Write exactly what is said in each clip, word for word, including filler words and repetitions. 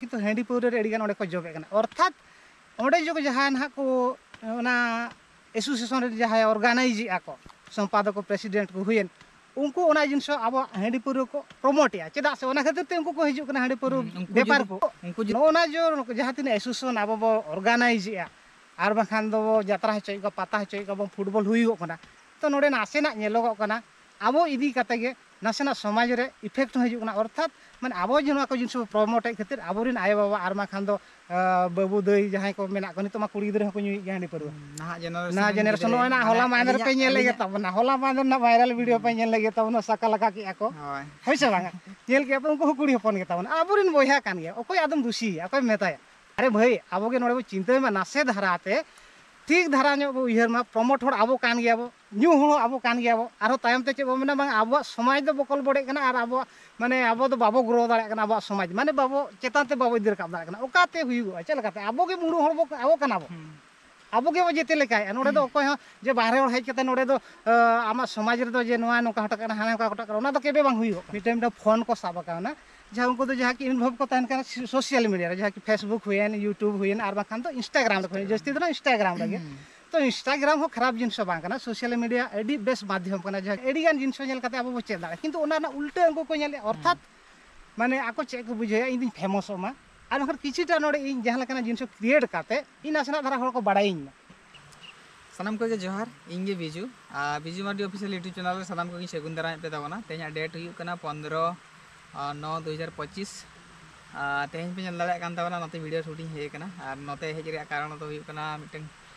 ᱠᱤᱱᱛᱩ ᱦᱟᱺᱰᱤ ᱯᱟᱹᱣᱨᱟᱹ ᱨᱮ ᱟᱹᱰᱤ ᱜᱟᱱ ᱚᱸᱰᱮ ᱠᱚ ᱡᱚᱵᱮᱜ ᱠᱟᱱᱟ᱾ ᱚᱨᱛᱷᱟᱛ ᱚᱸᱰᱮ ᱡᱚ ᱡᱟᱦᱟᱸᱭ ᱱᱟᱦᱟᱜ ᱠᱚ ᱚᱱᱟ ᱮᱥᱳᱥᱤᱭᱮᱥᱚᱱ ᱨᱮ ᱡᱟᱦᱟᱸᱭ ᱚᱨᱜᱟᱱᱟᱭᱤᱡᱽ ᱮᱫᱼᱟ ᱠᱚ, ᱥᱚᱢᱯᱟᱫᱚᱠ ᱠᱚ, ᱯᱨᱮᱥᱤᱰᱮᱱᱴ ᱠᱚ ᱦᱩᱭᱮᱱ, ᱩᱱᱠᱩ ᱚᱱᱟ ᱡᱤᱱᱤᱥ ᱟᱵᱚᱣᱟᱜ ᱦᱟᱺᱰᱤ ᱯᱟᱹᱣᱨᱟᱹ ᱠᱚ ᱯᱨᱚᱢᱳᱴ ᱮᱫᱼᱟ᱾ ᱪᱮᱫᱟᱜ ᱥᱮ ᱚᱱᱟ ᱠᱷᱟᱹᱛᱤᱨ ᱛᱮ ᱩᱱᱠᱩ ᱠᱚ ᱦᱤᱡᱩᱜ ᱠᱟᱱᱟ ᱦᱟᱺᱰᱤ ᱯᱟᱹᱣᱨᱟᱹ ᱦᱩᱸ, ᱩᱱᱠᱩ ᱵᱮᱯᱟᱨ ᱡᱩᱫᱤ ᱠᱚ᱾ ᱩᱱᱠᱩ ᱡᱩᱫᱤ ᱱᱚᱜᱼᱚ ᱱᱟ ᱡᱚ ᱡᱟᱦᱟᱸ ᱛᱤᱱᱟᱹᱜ ᱮᱥᱳᱥᱤᱭᱮᱥᱚᱱ ᱟᱵᱚ ᱵᱚ ᱚᱨᱜᱟᱱᱟᱭᱤᱡᱽ ᱮᱫᱼᱟ, ᱟᱨ ᱵᱟᱝᱠᱷᱟᱱ ᱫᱚ ᱡᱟᱛᱨᱟ ᱦᱚᱪᱚᱭᱮᱫ ᱠᱚᱣᱟ, ᱯᱟᱛᱟ ᱦᱚᱪᱚᱭᱮᱫ ᱠᱚᱣᱟ ᱵᱚᱱ, ᱯᱷᱩᱴᱵᱚᱞ ᱦᱩᱭᱩᱜᱚᱜ ᱠᱟᱱᱟ, ᱛᱚ ᱱᱚᱰᱮ ᱱᱟᱥᱮᱱᱟᱜ ᱧᱮᱞᱚᱜᱚᱜ ᱠᱟᱱᱟ ᱟᱵᱚ ᱤᱫᱤ ᱠᱟᱛᱮ ᱜᱮ ᱱᱟᱥᱮᱱᱟᱜ ᱥᱚᱢᱟᱡᱽ ᱨᱮ ᱤᱯᱷᱮᱠᱴ ᱦᱚᱸ ᱦᱤᱡᱩᱜ ᱠᱟᱱᱟ᱾ ᱚᱨᱛᱷᱟᱛ ᱢᱟᱱᱮ ᱟᱵᱚ ᱡᱮ ᱱᱚᱣᱟ ᱠᱚ ᱡᱤᱱᱤᱥ ᱵᱚ ᱯᱨᱚᱢᱳᱴ ᱮᱫ ᱠᱷᱟᱹᱛᱤᱨ ᱟᱵᱚᱨᱮᱱ ᱟᱭᱳᱼᱵᱟᱵᱟ ᱟᱨ ᱵᱟᱝᱠᱷᱟᱱ ᱫᱚ ᱟᱸ, ᱵᱟᱹᱵᱩ ᱫᱟᱹᱭ ᱡᱟᱦᱟᱸᱭ ᱠᱚ ᱢᱮᱱᱟᱜ ᱠᱚᱣᱟ, ᱱᱤᱛᱚᱜ ᱢᱟ ᱠᱩᱲᱤ ᱜᱤᱫᱽᱨᱟᱹ ᱦᱚᱸᱠᱚ ᱧᱩᱭᱮᱫ ᱜᱮᱭᱟ ᱦᱟᱺᱰᱤ ᱯᱟᱹᱨᱣᱟᱹ᱾ ᱦᱩᱸ, ᱱᱟᱦᱟᱜ ᱡᱮᱱᱟᱨᱮᱥᱚᱱ ᱱᱟᱦᱟᱜ ᱨᱮᱱ ᱡᱮᱱᱟᱨᱮᱥᱚᱱ ᱜᱤᱫᱽᱨᱟᱹ ᱱᱚᱜᱼᱚᱭ ᱱᱟᱜ ᱦᱚᱞᱟ ᱢᱟᱦᱫᱮᱨ ᱯᱮ ᱧᱮᱞ ᱞᱮᱫ ᱜᱮ ᱛᱟᱵᱚᱱᱟ, ᱦᱚᱞᱟ ᱢᱟᱦᱫᱮᱨ ᱨᱮᱱᱟᱜ ᱵᱷᱟᱭᱨᱟᱞ ᱵᱷᱤᱰᱤᱭᱳ ᱯᱮ ᱧᱮᱞ ᱞᱮᱫ ᱜᱮ ᱛᱟᱵᱚᱱᱟ, ᱥᱟᱠᱟ ᱞᱟᱠᱟ ᱠᱮᱜᱼᱟ ᱠᱚ᱾ ᱦᱳᱭ᱾ ᱦᱳᱭ ᱥᱮ ᱵᱟᱝᱟ? ᱧᱮᱞ ᱠᱮᱜᱼᱟ ᱯᱮ, ᱩᱱᱠᱩ ᱦᱚᱸ ᱠᱩᱲᱤ ᱦᱚᱯᱚᱱ ᱜᱮ ᱛᱟᱵᱚᱱᱟ, ᱟᱵᱚᱨᱮᱱ ᱵᱚᱭᱦᱟ ᱠᱟᱱ ᱜᱮᱭᱟ, ᱚᱠᱚᱭ ᱟᱫᱚᱢ ᱫᱩᱥᱤᱭᱮᱭᱟ, ᱚᱠᱚᱭ ᱢᱮᱛᱟᱭᱟ? ᱟᱨᱮ ᱵᱷᱟᱹᱭ, ᱟᱵᱚ ᱜᱮ ᱱᱚᱰᱮ ᱵᱚ ᱪᱤᱱᱛᱟᱹᱭ ᱢᱟ ᱱᱟᱥᱮ ᱫᱷᱟᱨᱟ ᱛᱮ, ᱴᱷᱤᱠ ᱫᱷᱟᱨᱟ ᱧᱚᱜ ᱵᱚ ᱩᱭᱦᱟᱹᱨ ᱢᱟ, ᱯᱨᱚᱢᱳᱴ ᱦᱚᱲ ᱟᱵᱚ ᱠᱟᱱ ᱜᱮᱭᱟ ᱵᱚ, ᱧᱩ ᱦᱚᱲ ᱦᱚᱸ ᱟᱵᱚ ᱠᱟᱱ ᱜᱮᱭᱟ ᱵᱚ᱾ ᱟᱨᱦᱚᱸ ᱛᱟᱭᱚᱢ ᱛᱮ ᱪᱮᱫ ᱵᱚ ᱢᱮᱱᱟ, ᱵᱟᱝ ᱟᱵᱚᱣᱟᱜ ᱥᱚᱢᱟᱡᱽ ᱫᱚ ᱵᱚᱠᱚᱞ ᱵᱚᱰᱮᱜ ᱠᱟᱱᱟ ᱟᱨ ᱟᱵᱚᱣᱟᱜ ᱢᱟᱱᱮ ᱟᱵᱚ ᱫᱚ ᱵᱟᱵᱚ ᱜᱨᱳ ᱫᱟᱲᱮᱭᱟᱜ ᱠᱟᱱᱟ, ᱟᱵᱚᱣᱟᱜ ᱥᱚᱢᱟᱡᱽ ᱢᱟᱱᱮ ᱵᱟᱵᱚ ᱪᱮᱛᱟᱱ ᱛᱮ ᱵᱟᱵᱚ ᱤᱫᱤ ᱨᱟᱠᱟᱵ ᱫᱟᱲᱮᱭᱟᱜ ᱠᱟᱱᱟ᱾ ᱚᱠᱟᱛᱮ ᱦᱩᱭᱩᱜᱚᱜᱼᱟ? ᱪᱮᱫ ᱞᱮᱠᱟᱛᱮ? ᱟᱵᱚ ᱜᱮ ᱢᱩᱬᱩ ᱦᱚᱲ ᱵᱚ, ᱟᱵᱚ ᱠᱟᱱᱟ ᱵᱚ᱾ ᱦᱩᱸ᱾ ᱟᱵᱚ ᱜᱮᱵᱚ ᱡᱮᱛᱮ ᱞᱮᱠᱟᱭᱮᱫᱼᱟ᱾ ᱱᱚᱰᱮ ᱫᱚ ᱚᱠᱚᱭ ᱦᱚᱸ ᱡᱮ ᱵᱟᱦᱨᱮ ᱦᱚᱲ ᱦᱮᱡ ᱠᱟᱛᱮ ᱱᱚᱰᱮ ᱫᱚ, ᱟᱸ, ᱟᱢᱟᱜ ᱥᱚᱢᱟᱡᱽ ᱨᱮᱫᱚ ᱡᱮ ᱱᱚᱣᱟ ᱱᱚᱝᱠᱟ ᱦᱚᱴᱚ ᱠᱟᱱᱟ, ᱦᱟᱱᱟ ᱱᱚᱝᱠᱟ ᱦᱚᱴᱚ ᱠᱟᱱᱟ, ᱚᱱᱟ ᱫᱚ ᱠᱮᱵᱮ ᱵᱟᱝ ᱦᱩᱭᱩᱜᱼᱟ᱾ ᱢᱤᱫᱴᱮᱱ, ᱢᱤᱫᱴᱮᱱ ᱯᱷᱳᱱ ᱠᱚ ᱥᱟᱵ ᱟᱠᱟᱣᱱᱟ, ᱡᱟᱦᱟᱸ ᱩᱱᱠᱩ ᱫᱚ ᱡᱟᱦᱟᱸ ᱠᱤ ᱤᱱᱵᱷᱚᱞᱵᱷ ᱠᱚ ᱛᱟᱦᱮᱱ ᱠᱟᱱᱟ ᱥᱳᱥᱟᱞ ᱢᱤᱰᱤᱭᱟ ᱨᱮ, ᱡᱟᱦᱟᱸ ᱠᱤ ᱯᱷᱮᱥᱵᱩᱠ ᱦᱩᱭᱮᱱ, ᱭᱩᱴᱩᱵᱽ ᱦᱩᱭᱮᱱ, ᱟᱨ ᱵᱟᱝᱠᱷᱟᱱ ᱫᱚ ᱤᱱᱥᱴᱟᱜᱨᱟᱢ ᱨᱮ, ᱡᱟᱹᱥᱛᱤ ᱫᱚ ᱱᱟᱜ ᱤᱱᱥᱴᱟᱜᱨᱟᱢ ᱨᱮᱜᱮ᱾ ᱦᱩᱸ᱾ ᱛᱚ ᱤᱱᱥᱴᱟᱜᱨᱟᱢ ᱦᱚᱸ ᱠᱷᱟᱨᱟᱯ ᱡᱤᱱᱤᱥ ᱦᱚᱸ ᱵᱟᱝ ᱠᱟᱱᱟ, ᱥᱳᱥᱟᱞ ᱢᱤᱰᱤᱭᱟ ᱟᱹᱰᱤ ᱵᱮᱥ ᱢᱟᱫᱽᱫᱷᱚᱢ ᱠᱟᱱᱟ, ᱡᱟᱦᱟᱸ ᱟᱹᱰᱤ ᱜᱟᱱ ᱡᱤᱱᱤᱥ ᱦᱚᱸ ᱧᱮᱞ ᱠᱟᱛᱮ ᱟᱵᱚ ᱵᱚ ᱪᱮᱫ ᱫᱟᱲᱮᱭᱟᱜᱼᱟ᱾ ᱠᱤᱱᱛᱩ ᱚᱱᱟ ᱨᱮᱱᱟᱜ ᱩᱞᱴᱟᱹ ᱩᱱᱠᱩ ᱠᱚ ᱧᱮᱞᱮᱫᱼᱟ, ᱚᱨᱛᱷᱟᱛ ᱦᱩᱸ᱾ ᱢᱟᱱᱮ ᱟᱠᱚ ᱪᱮᱫ ᱠᱚ ᱵᱩᱡᱷᱟᱹᱣᱮᱫᱼᱟ, ᱤᱧ ᱫᱩᱧ ᱯᱷᱮᱢᱚᱥᱚᱜ ᱢᱟ, ᱟᱨ ᱵᱟᱝᱠᱷᱟᱱ ᱠᱤᱪᱷᱩᱴᱟ ᱱᱚᱰᱮ ᱤᱧ ᱡᱟᱦᱟᱸ ᱞᱮᱠᱟᱱᱟᱜ ᱡᱤᱱᱤᱥ ᱠᱚ ᱠᱨᱤᱭᱮᱴ ᱠᱟᱛᱮ ᱤᱧ ᱱᱟᱥᱮᱱᱟᱜ ᱫᱷᱟᱨᱟ ᱦᱚᱲ ᱠᱚ ᱵᱟᱲᱟᱭᱤᱧ ᱢᱟ᱾ ᱥᱟᱱᱟᱢ ᱠᱚᱜᱮ ᱡᱚᱦᱟᱨ, ᱤᱧ ᱜᱮ ᱵᱤᱡᱩ᱾ ᱟᱨ ᱵᱤᱡᱩ ᱢᱟᱨᱰᱤ ᱚᱯᱷᱤᱥᱤᱭᱟᱞ YouTube ᱪᱮᱱᱮᱞ ᱨᱮ ᱥᱟᱱᱟᱢ ᱠᱚᱜᱮᱧ ᱥᱟᱹᱜᱩᱱ ᱫᱟᱨᱟᱢᱮᱫ ᱯᱮ ᱛᱟᱵᱚᱱᱟ᱾ ᱛᱮᱦᱮᱧᱟᱜ ᱰᱮᱴ ᱦᱩᱭᱩᱜ ᱠᱟᱱᱟ ᱯᱚᱱᱫᱽᱨᱚ ᱱᱚ ᱫᱩ ᱦᱟᱡᱟᱨ ᱯᱚᱸᱪᱤᱥ᱾ ᱟᱨ ᱛᱮᱦᱮᱧ ᱯᱮ ᱧᱮᱞ ᱫᱟᱲᱮᱭᱟᱜ ᱠᱟᱱ ᱛᱟᱵᱚᱱᱟ, ᱱᱚᱛᱮ ᱵᱷᱤᱰᱤᱭᱳ ᱥᱩᱴᱤᱝ ᱦᱮᱡ ᱟᱠᱟᱱᱟ᱾ ᱟᱨ ᱱᱚᱛᱮ ᱦᱮᱡ ᱨᱮᱭᱟᱜ ᱠᱟᱨᱚᱱ ᱫᱚ ᱦᱩᱭᱩᱜ ᱠᱟᱱᱟ, ᱢᱤᱫᱴᱟᱝ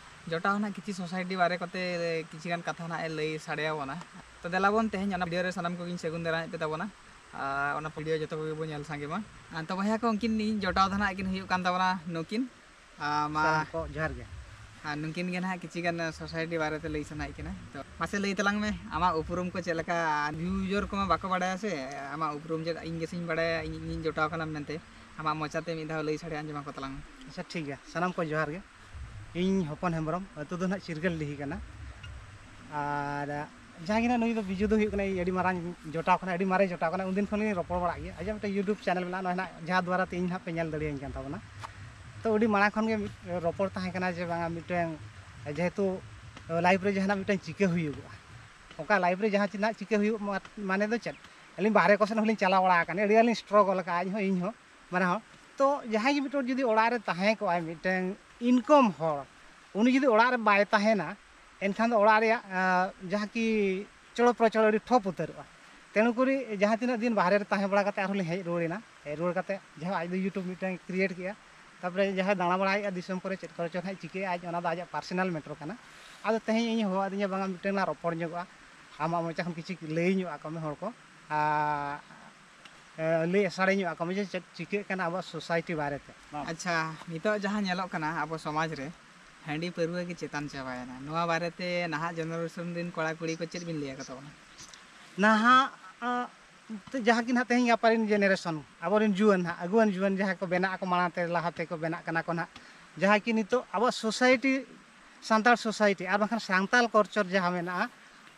ᱡᱚᱴᱟᱣ ᱱᱟᱜ ᱠᱤᱪᱷᱩ ᱥᱳᱥᱟᱭᱴᱤ ᱵᱟᱨᱮ ᱠᱚᱛᱮ ᱠᱤᱪᱷᱩ ᱜᱟᱱ ᱠᱟᱛᱷᱟ ᱱᱟᱜ ᱮ ᱞᱟᱹᱭ ᱥᱟᱰᱮ ᱟᱵᱚᱱᱟ᱾ ᱛᱚ ᱫᱮᱞᱟ ᱵᱚᱱ, ᱛᱮᱦᱮᱧ ᱚᱱᱟ ᱵᱷᱤᱰᱤᱭᱳ ᱨᱮ ᱥᱟᱱᱟᱢ ᱠᱚᱜᱮᱧ ᱥᱟᱹᱜᱩᱱ ᱫᱟᱨᱟᱢᱮᱫ ᱯᱮ ᱛᱟᱵᱚᱱᱟ᱾ ᱟᱨ ᱚᱱᱟ ᱵᱷᱤᱰᱤᱭᱳ ᱡᱚᱛᱚ ᱠᱚᱜᱮ ᱵᱚᱱ ᱧᱮᱞ ᱥᱟᱸᱜᱮ ᱢᱟ᱾ ᱟᱨ ᱛᱚ ᱵᱚᱭᱦᱟ ᱠᱚ, ᱩᱱᱠᱤᱱ ᱤᱧ ᱡᱚᱴᱟᱣ ᱫᱚ ᱱᱟᱜ ᱠᱤᱱ ᱦᱩᱭᱩᱜ ᱠᱟᱱ ᱛᱟᱵᱚᱱᱟ ᱱᱩᱠᱤᱱ᱾ ᱟᱨ ᱢᱟ ᱥᱟᱱᱟᱢ ᱠᱚ ᱡᱚᱦᱟᱨ ᱜᱮ᱾ ᱟᱨ ᱱᱩᱠᱤᱱ ᱜᱮ ᱱᱟᱦᱟᱜ ᱠᱤᱪᱷᱤ ᱜᱟᱱ ᱥᱳᱥᱟᱭᱴᱤ ᱵᱟᱨᱮᱛᱮ ᱞᱟᱹᱭ ᱥᱟᱱᱟᱭᱮᱫ ᱠᱤᱱᱟ᱾ ᱛᱚ ᱢᱟᱥᱮ ᱞᱟᱹᱭ ᱛᱟᱞᱟᱝ ᱢᱮ, ᱟᱢᱟᱜ ᱩᱯᱨᱩᱢ ᱠᱚ ᱪᱮᱫ ᱞᱮᱠᱟ? ᱟᱨ ᱵᱷᱤᱭᱩᱡᱟᱨ ᱠᱚᱢᱟ ᱵᱟᱠᱚ ᱵᱟᱲᱟᱭᱟ ᱥᱮ, ᱟᱢᱟᱜ ᱩᱯᱨᱩᱢ ᱪᱮᱫ? ᱤᱧ ᱜᱮᱥᱮᱧ ᱵᱟᱲᱟᱭᱟ, ᱤᱧ, ᱤᱧᱤᱧ ᱡᱚᱴᱟᱣ ᱠᱟᱱᱟᱢ ᱢᱮᱱᱛᱮ᱾ ᱟᱢᱟᱜ ᱢᱚᱪᱟᱛᱮ ᱢᱤᱫ ᱫᱷᱟᱣ ᱞᱟᱹᱭ ᱥᱟᱰᱮ ᱟᱸᱡᱚᱢ ᱟᱠᱚ ᱛᱟᱞᱟᱝ ᱢᱮ᱾ ᱟᱪᱪᱷᱟ, ᱴᱷᱤᱠ ᱜᱮᱭᱟ᱾ ᱥᱟᱱᱟᱢ ᱠᱚ ᱡᱚᱦᱟᱨ ᱜᱮ᱾ ᱤᱧ ᱦᱚᱯᱚᱱ ᱦᱮᱢᱵᱨᱚᱢ, ᱟᱹᱛᱩ ᱫᱚ ᱱᱟᱦᱟᱜ ᱪᱤᱨᱜᱟᱹᱞᱰᱤᱦᱤ ᱠᱟᱱᱟ᱾ ᱟᱨ ᱡᱟᱦᱟᱸ ᱜᱮ ᱱᱟᱜ ᱱᱩᱭ ᱫᱚ ᱵᱤᱡᱩ ᱫᱚ ᱦᱩᱭᱩᱜ ᱠᱟᱱᱟ ᱤᱧ ᱟᱹᱰᱤ ᱢᱟᱨᱟᱝ ᱡᱚᱴᱟᱣ ᱠᱟᱱᱟ, ᱟᱹᱰᱤ ᱢᱟᱨᱮ ᱡᱚᱴᱟᱣ ᱠᱟᱱᱟ, ᱩᱱᱫᱤᱱ ᱠᱷᱚᱱ ᱞᱤᱧ ᱨᱚᱯᱚᱲ ᱵᱟᱲᱟᱜ ᱜᱮᱭᱟ᱾ ᱟᱡᱟᱜ ᱢᱤᱫᱴᱮᱱ YouTube channel ᱢᱮᱱᱟᱜᱼᱟ, ᱱᱚᱜᱼᱚᱭ ᱱᱟᱜ ᱡᱟᱦᱟᱸ ᱫᱩᱣᱟᱨᱟ ᱛᱮ ᱤᱧ ᱱᱟᱜ ᱯᱮ ᱧᱮᱞ ᱫᱟᱲᱮᱭᱟᱹᱧ ᱠᱟᱱ ᱛᱟᱵᱚᱱᱟ᱾ ᱛᱚ ᱟᱹᱰᱤ ᱢᱟᱲᱟᱝ ᱠᱷᱚᱱ ᱜᱮ ᱢᱤᱫ ᱨᱚᱯᱚᱲ ᱛᱟᱦᱮᱸ ᱠᱟᱱᱟ ᱡᱮ ᱵᱟᱝᱟ ᱢᱤᱫᱴᱮᱱ ᱡᱮᱦᱮᱛᱩ life ᱨᱮ ᱡᱟᱦᱟᱱᱟᱜ ᱢᱤᱫᱴᱮᱱ ᱪᱤᱠᱟᱹ ᱦᱩᱭᱩᱜᱚᱜᱼᱟ, ᱚᱱᱠᱟ life ᱨᱮ ᱡᱟᱦᱟᱸ ᱛᱤᱱᱟᱹᱜ ᱪᱤᱠᱟᱹ ᱦᱩᱭᱩᱜ ᱢᱟ-, ᱢᱟᱱᱮ ᱫᱚ ᱪᱮᱫ, ᱟᱹᱞᱤᱧ ᱵᱟᱦᱨᱮ ᱠᱚ ᱥᱮᱱ ᱦᱚᱸᱞᱤᱧ ᱪᱟᱞᱟᱣ ᱵᱟᱲᱟ ᱟᱠᱟᱱᱟ, ᱟᱹᱰᱤ ᱜᱟᱱ ᱞᱤᱧ struggle ᱟᱠᱟᱫᱼᱟ, ᱟᱡ ᱦᱚᱸ ᱤᱧ ᱦᱚᱸ, ᱵᱟᱱᱟ ᱦᱚᱲ᱾ ᱛᱚ ᱡᱟᱦᱟᱸᱭ ᱜᱮ ᱢᱤᱫᱴᱮᱱ ᱡᱩᱫᱤ ᱚᱲᱟᱜ ᱨᱮ ᱛᱟᱦᱮᱸ ᱠᱚᱜᱼᱟᱭ ᱢᱤᱫᱴᱮᱱ income ᱦᱚᱲ, ᱩᱱᱤ ᱡᱩᱫᱤ ᱚᱲᱟᱜ ᱨᱮ ᱵᱟᱭ ᱛᱟᱦᱮᱱᱟ, ᱮᱱᱠᱷᱟᱱ ᱫᱚ ᱚᱲᱟᱜ ᱨᱮᱭᱟᱜ, ᱟᱸ, ᱡᱟᱦᱟᱸ ᱠᱤ ᱪᱚᱲᱚ ᱯᱨᱚᱪᱚᱲ ᱟᱹᱰᱤ ᱴᱷᱚᱯ ᱩᱛᱟᱹᱨᱚᱜᱼᱟ᱾ ᱛᱮᱱᱩ ᱠᱚᱨᱮ ᱡᱟᱦᱟᱸ ᱛᱤᱱᱟᱹᱜ ᱫᱤᱱ ᱵᱟᱦᱨᱮ ᱨᱮ ᱛᱟᱦᱮᱸ ᱵᱟᱲᱟ ᱠᱟᱛᱮ ᱟᱨᱦᱚᱸ ᱞᱤᱧ ᱦᱮᱡ ᱨᱩᱣᱟᱹᱲ ᱮᱱᱟ᱾ ᱦᱮᱡ ᱨᱩᱣᱟᱹᱲ ᱠᱟᱛᱮ ᱡᱟᱦᱟᱸ ᱟᱡ ᱫᱚ YouTube ᱢᱤᱫᱴᱟᱝ create ᱠᱮᱜᱼᱟ, ᱛᱟᱨᱯᱚᱨᱮ ᱡᱟᱦᱟᱸᱭ ᱫᱟᱬᱟ ᱵᱟᱲᱟᱭᱮᱫᱼᱟ ᱫᱤᱥᱚᱢ ᱠᱚᱨᱮ, ᱪᱮᱫ ᱠᱚᱨᱮ ᱪᱚ ᱦᱟᱸᱜ ᱪᱤᱠᱟᱹᱭᱟ ᱟᱡ, ᱚᱱᱟ ᱫᱚ ᱟᱡᱟᱜ personal matter ᱠᱟᱱᱟ᱾ ᱟᱫᱚ ᱛᱮᱦᱮᱧ ᱤᱧ ᱦᱚᱦᱚ ᱟᱹᱫᱤᱧᱟ, ᱵᱟᱝᱟ ᱢᱤᱫᱴᱟᱝ ᱞᱟᱝ ᱨᱚᱯᱚᱲ ᱧᱚᱜᱚᱜᱼᱟ, ᱟᱢᱟᱜ ᱢᱚᱪᱟ ᱠᱷᱚᱱ ᱠᱤᱪᱷᱩ ᱞᱟᱹᱭ ᱧᱚᱜ ᱟᱠᱚ ᱢᱮ ᱦᱚᱲ ᱠᱚ, ᱟᱨ, ᱮ, ᱞᱟᱹᱭ ᱥᱟᱰᱮ ᱧᱚᱜ ᱟᱠᱚ ᱢᱮ ᱡᱮ ᱪᱮᱫ ᱪᱤᱠᱟᱹᱜ ᱠᱟᱱᱟ ᱟᱵᱚᱣᱟᱜ society ᱵᱟᱨᱮᱛᱮ᱾ ᱟᱪᱪᱷᱟ, ᱱᱤᱛᱚᱜ ᱡᱟᱦᱟᱸ ᱧᱮᱞᱚᱜ ᱠᱟᱱᱟ ᱟᱵᱚ ᱥᱚᱢᱟᱡᱽ ᱨᱮ ᱦᱟᱺᱰᱤ ᱯᱟᱹᱨᱣᱟᱹ ᱜᱮ ᱪᱮᱛᱟᱱ ᱪᱟᱵᱟᱭᱮᱱᱟ, ᱱᱚᱣᱟ ᱵᱟᱨᱮᱛᱮ ᱱᱟᱦᱟᱜ generation ᱨᱮᱱ ᱠᱚᱲᱟ ᱠᱩᱲᱤ ᱠᱚ ᱪᱮᱫ ᱵᱤᱱ ᱞᱟᱹᱭ ᱟᱠᱚ ᱛᱟᱵᱚᱱᱟ? ᱱᱟᱦᱟᱜ, ᱟᱸ, ᱛᱮ ᱡᱟᱦᱟᱸ ᱠᱤ ᱱᱟᱦᱟᱜ ᱛᱮᱦᱮᱧ ᱜᱟᱯᱟ ᱨᱮᱱ generation, ᱟᱵᱚᱨᱮᱱ ᱡᱩᱣᱟᱹᱱ ᱱᱟᱦᱟᱜ, ᱟᱹᱜᱩᱣᱟᱹᱱ ᱡᱩᱣᱟᱹᱱ ᱡᱟᱦᱟᱸᱭ ᱠᱚ ᱵᱮᱱᱟᱜ ᱟᱠᱚ, ᱢᱟᱲᱟᱝ ᱛᱮ ᱞᱟᱦᱟ ᱛᱮᱠᱚ ᱵᱮᱱᱟᱜ ᱠᱟᱱᱟ ᱠᱚ ᱱᱟᱦᱟᱜ, ᱡᱟᱦᱟᱸᱭ ᱠᱤ ᱱᱤᱛᱚᱜ ᱟᱵᱚᱣᱟᱜ society, ᱥᱟᱱᱛᱟᱲ society ᱟᱨ ᱵᱟᱝᱠᱷᱟᱱ ᱥᱟᱱᱛᱟᱲ culture ᱡᱟᱦᱟᱸ ᱢᱮᱱᱟᱜᱼᱟ,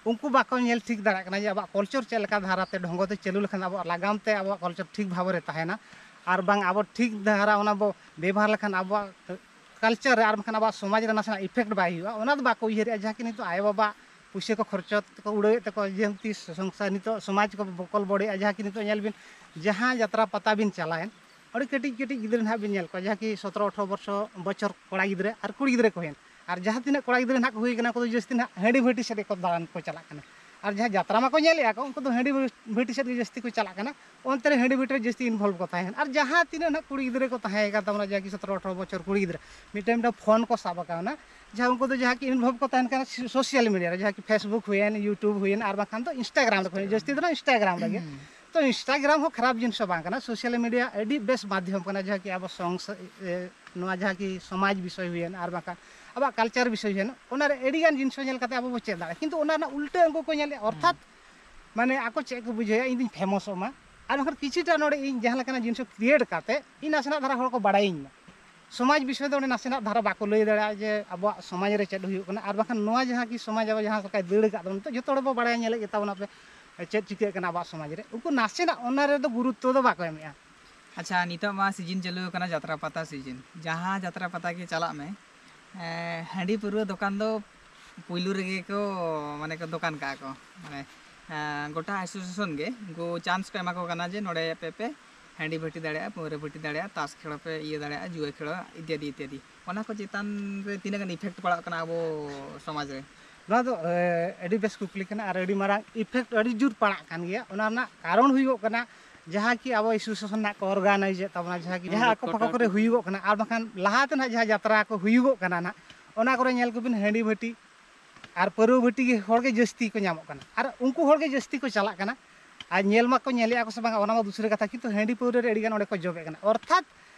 ᱩᱱᱠᱩ ᱵᱟᱠᱚ ᱧᱮᱞ ᱴᱷᱤᱠ ᱫᱟᱲᱮᱭᱟᱜ ᱠᱟᱱᱟ ᱡᱮ ᱟᱵᱚᱣᱟᱜ culture ᱪᱮᱫ ᱞᱮᱠᱟ ᱫᱷᱟᱨᱟᱛᱮ ᱰᱷᱚᱝᱜᱚ ᱛᱮ ᱪᱟᱹᱞᱩ ᱞᱮᱠᱷᱟᱱ ᱟᱵᱚᱣᱟᱜ ᱞᱟᱜᱟᱢ ᱛᱮ ᱟᱵᱚᱣᱟᱜ culture ᱴᱷᱤᱠ ᱵᱷᱟᱵᱮ ᱨᱮ ᱛᱟᱦᱮᱱᱟ, ᱟᱨ ᱵᱟᱝ ᱟᱵᱚ ᱴᱷᱤᱠ ᱫᱷᱟᱨᱟ ᱚᱱᱟ ᱵᱚ ᱵᱮᱵᱚᱦᱟᱨ ᱞᱮᱠᱷᱟᱱ ᱟᱵᱚᱣᱟᱜ culture ᱨᱮ ᱟᱨ ᱵᱟᱝᱠᱷᱟᱱ ᱟᱵᱚᱣᱟᱜ ᱥᱚᱢᱟᱡᱽ ᱨᱮ ᱱᱟᱥᱮᱱᱟᱜ effect ᱵᱟᱭ ᱦᱩᱭᱩᱜᱼᱟ, ᱚᱱᱟ ᱫᱚ ᱵᱟᱠᱚ ᱩᱭᱦᱟᱹᱨᱮᱜᱼᱟ᱾ ᱡᱟᱦᱟᱸ ᱠᱤ ᱱᱤᱛᱚᱜ ᱟᱭᱳᱼᱵᱟᱵᱟ ᱯᱩᱭᱥᱟᱹ ᱠᱚ ᱠᱷᱚᱨᱪᱚ ᱛᱮᱠᱚ ᱩᱲᱟᱹᱣᱮᱫ ᱛᱟᱠᱚᱣᱟ, ᱡᱮ ᱛᱤᱥ ᱥᱚᱝᱥᱟᱨ ᱱᱤᱛᱚᱜ ᱥᱚᱢᱟᱡᱽ ᱠᱚ ᱵᱚᱠᱚᱞ ᱵᱚᱰᱮᱜᱼᱟ᱾ ᱡᱟᱦᱟᱸ ᱠᱤ ᱱᱤᱛᱚᱜ ᱧᱮᱞ ᱵᱤᱱ, ᱡᱟᱦᱟᱸ ᱡᱟᱛᱨᱟ ᱯᱟᱛᱟ ᱵᱤᱱ ᱪᱟᱞᱟᱣᱮᱱ, ᱟᱹᱰᱤ ᱠᱟᱹᱴᱤᱡ ᱠᱟᱹᱴᱤᱡ ᱜᱤᱫᱽᱨᱟᱹ ᱱᱟᱦᱟᱜ ᱵᱤᱱ ᱧᱮᱞ ᱠᱚᱣᱟ, ᱡᱟᱦᱟᱸ ᱠᱤ ᱥᱚᱛᱨᱚ ᱟᱴᱷᱨᱚ ᱵᱚᱨᱥᱚ ᱵᱚᱪᱷᱚᱨ ᱠᱚᱲᱟ ᱜᱤᱫᱽᱨᱟᱹ ᱟᱨ ᱠᱩᱲᱤ ᱜᱤᱫᱽᱨᱟᱹ ᱠᱚ ᱦᱩᱭᱮᱱ, ᱟᱨ ᱡᱟᱦᱟᱸ ᱛᱤᱱᱟᱹᱜ ᱠᱚᱲᱟ ᱜᱤᱫᱽᱨᱟᱹ ᱱᱟᱦᱟᱜ ᱠᱚ ᱦᱩᱭ ᱠᱟᱱᱟ, ᱩᱱᱠᱩ ᱫᱚ ᱡᱟᱹᱥᱛᱤ ᱱᱟᱦᱟᱜ ᱦᱟᱺᱰᱤ ᱵᱷᱟᱹᱴᱤ ᱥᱮᱫ ᱜᱮᱠᱚ ᱫᱟᱬᱟᱱ ᱠᱚ ᱪᱟᱞᱟᱜ ᱠᱟᱱᱟ᱾ ᱟᱨ ᱡᱟᱦᱟᱸ ᱡᱟᱛᱨᱟ ᱢᱟᱠᱚ ᱧᱮᱞᱮᱫᱼᱟ ᱠᱚ, ᱩᱱᱠᱩ ᱫᱚ ᱦᱟᱺᱰᱤ ᱵᱷᱟᱹᱴᱤ ᱥᱮᱫ ᱜᱮ ᱡᱟᱹᱥᱛᱤ ᱠᱚ ᱪᱟᱞᱟᱜ ᱠᱟᱱᱟ᱾ ᱚᱱᱛᱮ ᱨᱮ ᱦᱟᱺᱰᱤ ᱵᱷᱟᱹᱴᱤ ᱨᱮ ᱡᱟᱹᱥᱛᱤ involve ᱠᱚ ᱛᱟᱦᱮᱸ ᱠᱟᱱᱟ᱾ ᱟᱨ ᱡᱟᱦᱟᱸ ᱛᱤᱱᱟᱹᱜ ᱱᱟᱦᱟᱜ ᱠᱩᱲᱤ ᱜᱤᱫᱽᱨᱟᱹ ᱠᱚ ᱛᱟᱦᱮᱸ ᱠᱟᱱ ᱛᱟᱵᱚᱱᱟ, ᱡᱟᱦᱟᱸ ᱠᱤ ᱥᱚᱛᱨᱚ ᱟᱴᱷᱨᱚ ᱵᱚᱪᱷᱚᱨ ᱠᱩᱲᱤ ᱜᱤᱫᱽᱨᱟᱹ, ᱢᱤᱫᱴᱮᱱ ᱢᱤᱫᱴᱮᱱ ᱯᱷᱳᱱ ᱠᱚ ᱥᱟᱵ ᱟᱠᱟᱣᱱᱟ, ᱡᱟᱦᱟᱸ ᱩᱱᱠᱩ ᱫᱚ ᱡᱟᱦᱟᱸ ᱠᱤ involve ᱠᱚ ᱛᱟᱦᱮᱱ ᱠᱟᱱᱟ ᱥᱳ-, social media ᱨᱮ, ᱡᱟᱦᱟᱸ ᱠᱤ Facebook ᱦᱩᱭᱮᱱ, YouTube ᱦᱩᱭᱮᱱ, ᱟᱨ ᱵᱟᱝᱠᱷᱟᱱ ᱫᱚ Instagram ᱨᱮ ᱦᱩᱭᱮᱱ, ᱡᱟᱹᱥᱛᱤ ᱫᱚ ᱱᱟᱦᱟᱜ Instagram ᱨᱮᱜᱮ᱾ ᱛᱚ Instagram ᱦᱚᱸ ᱠᱷᱟᱨᱟᱯ ᱡᱤᱱᱤᱥ ᱦᱚᱸ ᱵᱟᱝ ᱠᱟᱱᱟ, social media ᱟᱹᱰᱤ ᱵᱮᱥ ᱢᱟᱫᱽᱫᱷᱚᱢ ᱠᱟᱱᱟ, ᱡᱟᱦᱟᱸ ᱠᱤ ᱟᱵᱚ ᱥᱚᱝᱥ-, ᱮ, ᱱᱚᱣᱟ ᱡᱟᱦᱟᱸ ᱠᱤ ᱥᱚᱢᱟᱡᱽ ᱵᱤᱥᱚᱭ ᱦᱩᱭᱮᱱ ᱟᱨ ᱵᱟᱝᱠᱷᱟᱱ ᱟᱵᱚᱣᱟᱜ culture ᱵᱤᱥᱚᱭ ᱦᱩᱭᱮᱱ, ᱚᱱᱟ ᱨᱮ ᱟᱹᱰᱤ ᱜᱟᱱ ᱡᱤᱱᱤᱥ ᱦᱚᱸ ᱧᱮᱞ ᱠᱟᱛᱮ ᱟᱵᱚ ᱵᱚ ᱪᱮᱫ ᱫᱟᱲᱮᱭᱟᱜᱼᱟ᱾ ᱠᱤᱱᱛᱩ ᱚᱱᱟ ᱨᱮᱱᱟᱜ ᱩᱞᱴᱟᱹ ᱩᱱᱠᱩ ᱠᱚ ᱧᱮᱞᱮᱫᱼᱟ, ᱚᱨᱛᱷᱟᱛ ᱢᱟᱱᱮ ᱟᱠᱚ ᱪᱮᱫ ᱠᱚ ᱵᱩᱡᱷᱟᱹᱣᱮᱫᱼᱟ, ᱤᱧ ᱫᱩᱧ ᱯᱷᱮᱢᱚᱥᱚᱜ ᱢᱟ, ᱟᱨ ᱵᱟᱝᱠᱷᱟᱱ ᱠᱤᱪᱷᱩᱴᱟ ᱱᱚᱰᱮ ᱤᱧ ᱡᱟᱦᱟᱸ ᱞᱮᱠᱟᱱᱟᱜ ᱡᱤᱱᱤᱥ ᱠᱚ create ᱠᱟᱛᱮ ᱤᱧ ᱱᱟᱥᱮᱱᱟᱜ ᱫᱷᱟᱨᱟ ᱦᱚᱲ ᱠᱚ ᱵᱟᱲᱟᱭᱤᱧ ᱢᱟ᱾ ᱥᱚᱢᱟᱡᱽ ᱵᱤᱥᱚᱭ ᱫᱚ ᱚᱸᱰᱮ ᱱᱟᱥᱮᱱᱟᱜ ᱫᱷᱟᱨᱟ ᱵᱟᱠᱚ ᱞᱟᱹᱭ ᱫᱟᱲᱮᱭᱟᱜᱼᱟ ᱡᱮ ᱟᱵᱚᱣᱟᱜ ᱥᱚᱢᱟᱡᱽ ᱨᱮ ᱪᱮᱫ ᱦᱩᱭᱩᱜ ᱠᱟᱱᱟ, ᱟᱨ ᱵᱟᱠᱷᱟᱱ ᱱᱚᱣᱟ ᱡᱟᱦᱟᱸ ᱠᱤ ᱥᱚᱢᱟᱡᱽ ᱟᱵᱚ ᱡᱟᱦᱟᱸ ᱞᱮᱠᱟᱭ ᱫᱟᱹᱲ ᱟᱠᱟᱫ ᱛᱟᱵᱚᱱᱟ, ᱱᱤᱛᱚᱜ ᱡᱚᱛᱚ ᱦᱚᱲ ᱵᱚ ᱵᱟᱲᱟᱭᱟ, ᱧᱮᱞᱮᱫ ᱜᱮ ᱛᱟᱵᱚᱱᱟᱯᱮ ᱪᱮᱫ ᱪᱤᱠᱟᱹᱜ ᱠᱟᱱᱟ ᱟᱵᱚᱣᱟᱜ ᱥᱚᱢᱟᱡᱽ ᱨᱮ᱾ ᱩᱱᱠᱩ ᱱᱟᱥᱮᱱᱟᱜ ᱚᱱᱟ ᱨᱮᱫᱚ ᱜᱩᱨᱩᱛᱛᱚ ᱫᱚ ᱵᱟᱠᱚ ᱮᱢᱮᱜᱼᱟ᱾ ᱟᱪᱪᱷᱟ, ᱱᱤᱛᱚᱜ ᱢᱟ ᱥᱤᱡᱤᱱ ᱪᱟᱹᱞᱩ ᱟᱠᱟᱱᱟ ᱡᱟᱛᱨᱟ ᱯᱟᱛᱟ ᱥᱤᱡᱤᱱ᱾ ᱡᱟᱦᱟᱸ ᱡᱟᱛᱨᱟ ᱯᱟᱛᱟ ᱜᱮ ᱪᱟᱞᱟᱜ ᱢᱮ, ᱮᱸ, ᱦᱟᱺᱰᱤ ᱯᱟᱹᱣᱨᱟᱹ ᱫᱚᱠᱟᱱ ᱫᱚ ᱯᱩᱭᱞᱩ ᱨᱮᱜᱮ ᱠᱚ, ᱢᱟᱱᱮ, ᱠᱚ ᱫᱚᱠᱟᱱ ᱠᱟᱜᱼᱟ ᱠᱚ᱾ ᱢᱟᱱᱮ, ᱮᱸ, ᱜᱚᱴᱟ ᱮᱥᱳᱥᱤᱭᱮᱥᱚᱱ ᱜᱮ ᱩᱱᱠᱩ ᱪᱟᱱᱥ ᱠᱚ ᱮᱢᱟ ᱠᱚ ᱠᱟᱱᱟ ᱡᱮ ᱱᱚᱰᱮ ᱯᱮ, ᱯᱮ ᱦᱟᱺᱰᱤ ᱵᱷᱟᱹᱴᱤ ᱫᱟᱲᱮᱭᱟᱜᱼᱟ, ᱯᱟᱹᱣᱨᱟᱹ ᱵᱷᱟᱹᱴᱤ ᱫᱟᱲᱮᱭᱟᱜᱼᱟ, ᱛᱟᱥ ᱠᱷᱮᱞ ᱯᱮ ᱤᱭᱟᱹ ᱫᱟᱲᱮᱭᱟᱜᱼᱟ, ᱡᱩᱣᱟᱹ ᱠᱷᱮᱞ ᱤᱛᱭᱟᱫᱤ ᱤᱛᱭᱟᱫᱤ᱾ ᱚᱱᱟ ᱠᱚ ᱪᱮᱛᱟᱱ ᱨᱮ ᱛᱤᱱᱟᱹᱜ ᱜᱟᱱ ᱤᱯᱷᱮᱠᱴ ᱯᱟᱲᱟᱜ ᱠᱟᱱᱟ ᱟᱵᱚ ᱥᱚᱢᱟᱡᱽ ᱨᱮ? ᱱᱚᱣᱟ ᱫᱚ, ᱮ, ᱟᱹᱰᱤ ᱵᱮᱥ ᱠᱩᱠᱞᱤ ᱠᱟᱱᱟ, ᱟᱨ ᱟᱹᱰᱤ ᱢᱟᱨᱟᱝ ᱤᱯᱷᱮᱠᱴ ᱟᱹᱰᱤ ᱡᱳᱨ ᱯᱟᱲᱟᱜ ᱠᱟᱱ ᱜᱮᱭᱟ᱾ ᱚᱱᱟ ᱨᱮᱱᱟᱜ ᱠᱟᱨᱚᱱ ᱦᱩᱭᱩᱜ ᱠᱟᱱᱟ, ᱡᱟᱦᱟᱸ ᱠᱤ ᱟᱵᱚ ᱮᱥᱳᱥᱤᱭᱮᱥᱚᱱ ᱱᱟᱜ ᱠᱚ ᱚᱨᱜᱟᱱᱟᱭᱤᱡᱽ ᱮᱫ ᱛᱟᱵᱚᱱᱟ, ᱡᱟᱦᱟᱸ ᱠᱤ ᱡᱟᱦᱟᱸ ᱟᱠᱚ ᱯᱟᱠᱚ ᱠᱚᱨᱮ ᱦᱩᱭᱩᱜᱚᱜ ᱠᱟᱱᱟ, ᱟᱨ ᱵᱟᱝᱠᱷᱟᱱ ᱞᱟᱦᱟᱛᱮ ᱱᱟᱜ ᱡᱟᱦᱟᱸ ᱡᱟᱛᱨᱟ ᱠᱚ ᱦᱩᱭᱩᱜᱚᱜ ᱠᱟᱱᱟ ᱱᱟᱜ, ᱚᱱᱟ ᱠᱚᱨᱮ ᱧᱮᱞ ᱠᱚᱵᱤᱱ ᱦᱟᱺᱰᱤ ᱵᱷᱟᱹᱴᱤ ᱟᱨ ᱯᱟᱹᱨᱣᱟᱹ ᱵᱷᱟᱹᱴᱤ ᱜᱮ ᱦᱚᱲ ᱜᱮ ᱡᱟᱹᱥᱛᱤ ᱠᱚ ᱧᱟᱢᱚᱜ ᱠᱟᱱᱟ, ᱟᱨ ᱩᱱᱠᱩ ᱦᱚᱲ ᱜᱮ ᱡᱟᱹᱥᱛᱤ ᱠᱚ ᱪᱟᱞᱟᱜ ᱠᱟᱱᱟ᱾ ᱟᱨ ᱧᱮᱞ ᱢᱟᱠᱚ ᱧᱮᱞᱮᱜᱼᱟ ᱠᱚ ᱥᱮ ᱵᱟᱝ, ᱚᱱᱟ ᱢᱟ ᱫᱩᱥᱨᱟᱹ ᱠᱟᱛᱷᱟ, ᱠᱤᱱᱛᱩ ᱦᱟᱺᱰᱤ ᱯᱟᱹᱣᱨᱟᱹ ᱨᱮ ᱟᱹᱰᱤ ᱜᱟᱱ ᱚᱸᱰᱮ ᱠᱚ ᱡᱚᱵᱮᱜ ᱠᱟᱱᱟ᱾ ᱚᱨᱛᱷᱟᱛ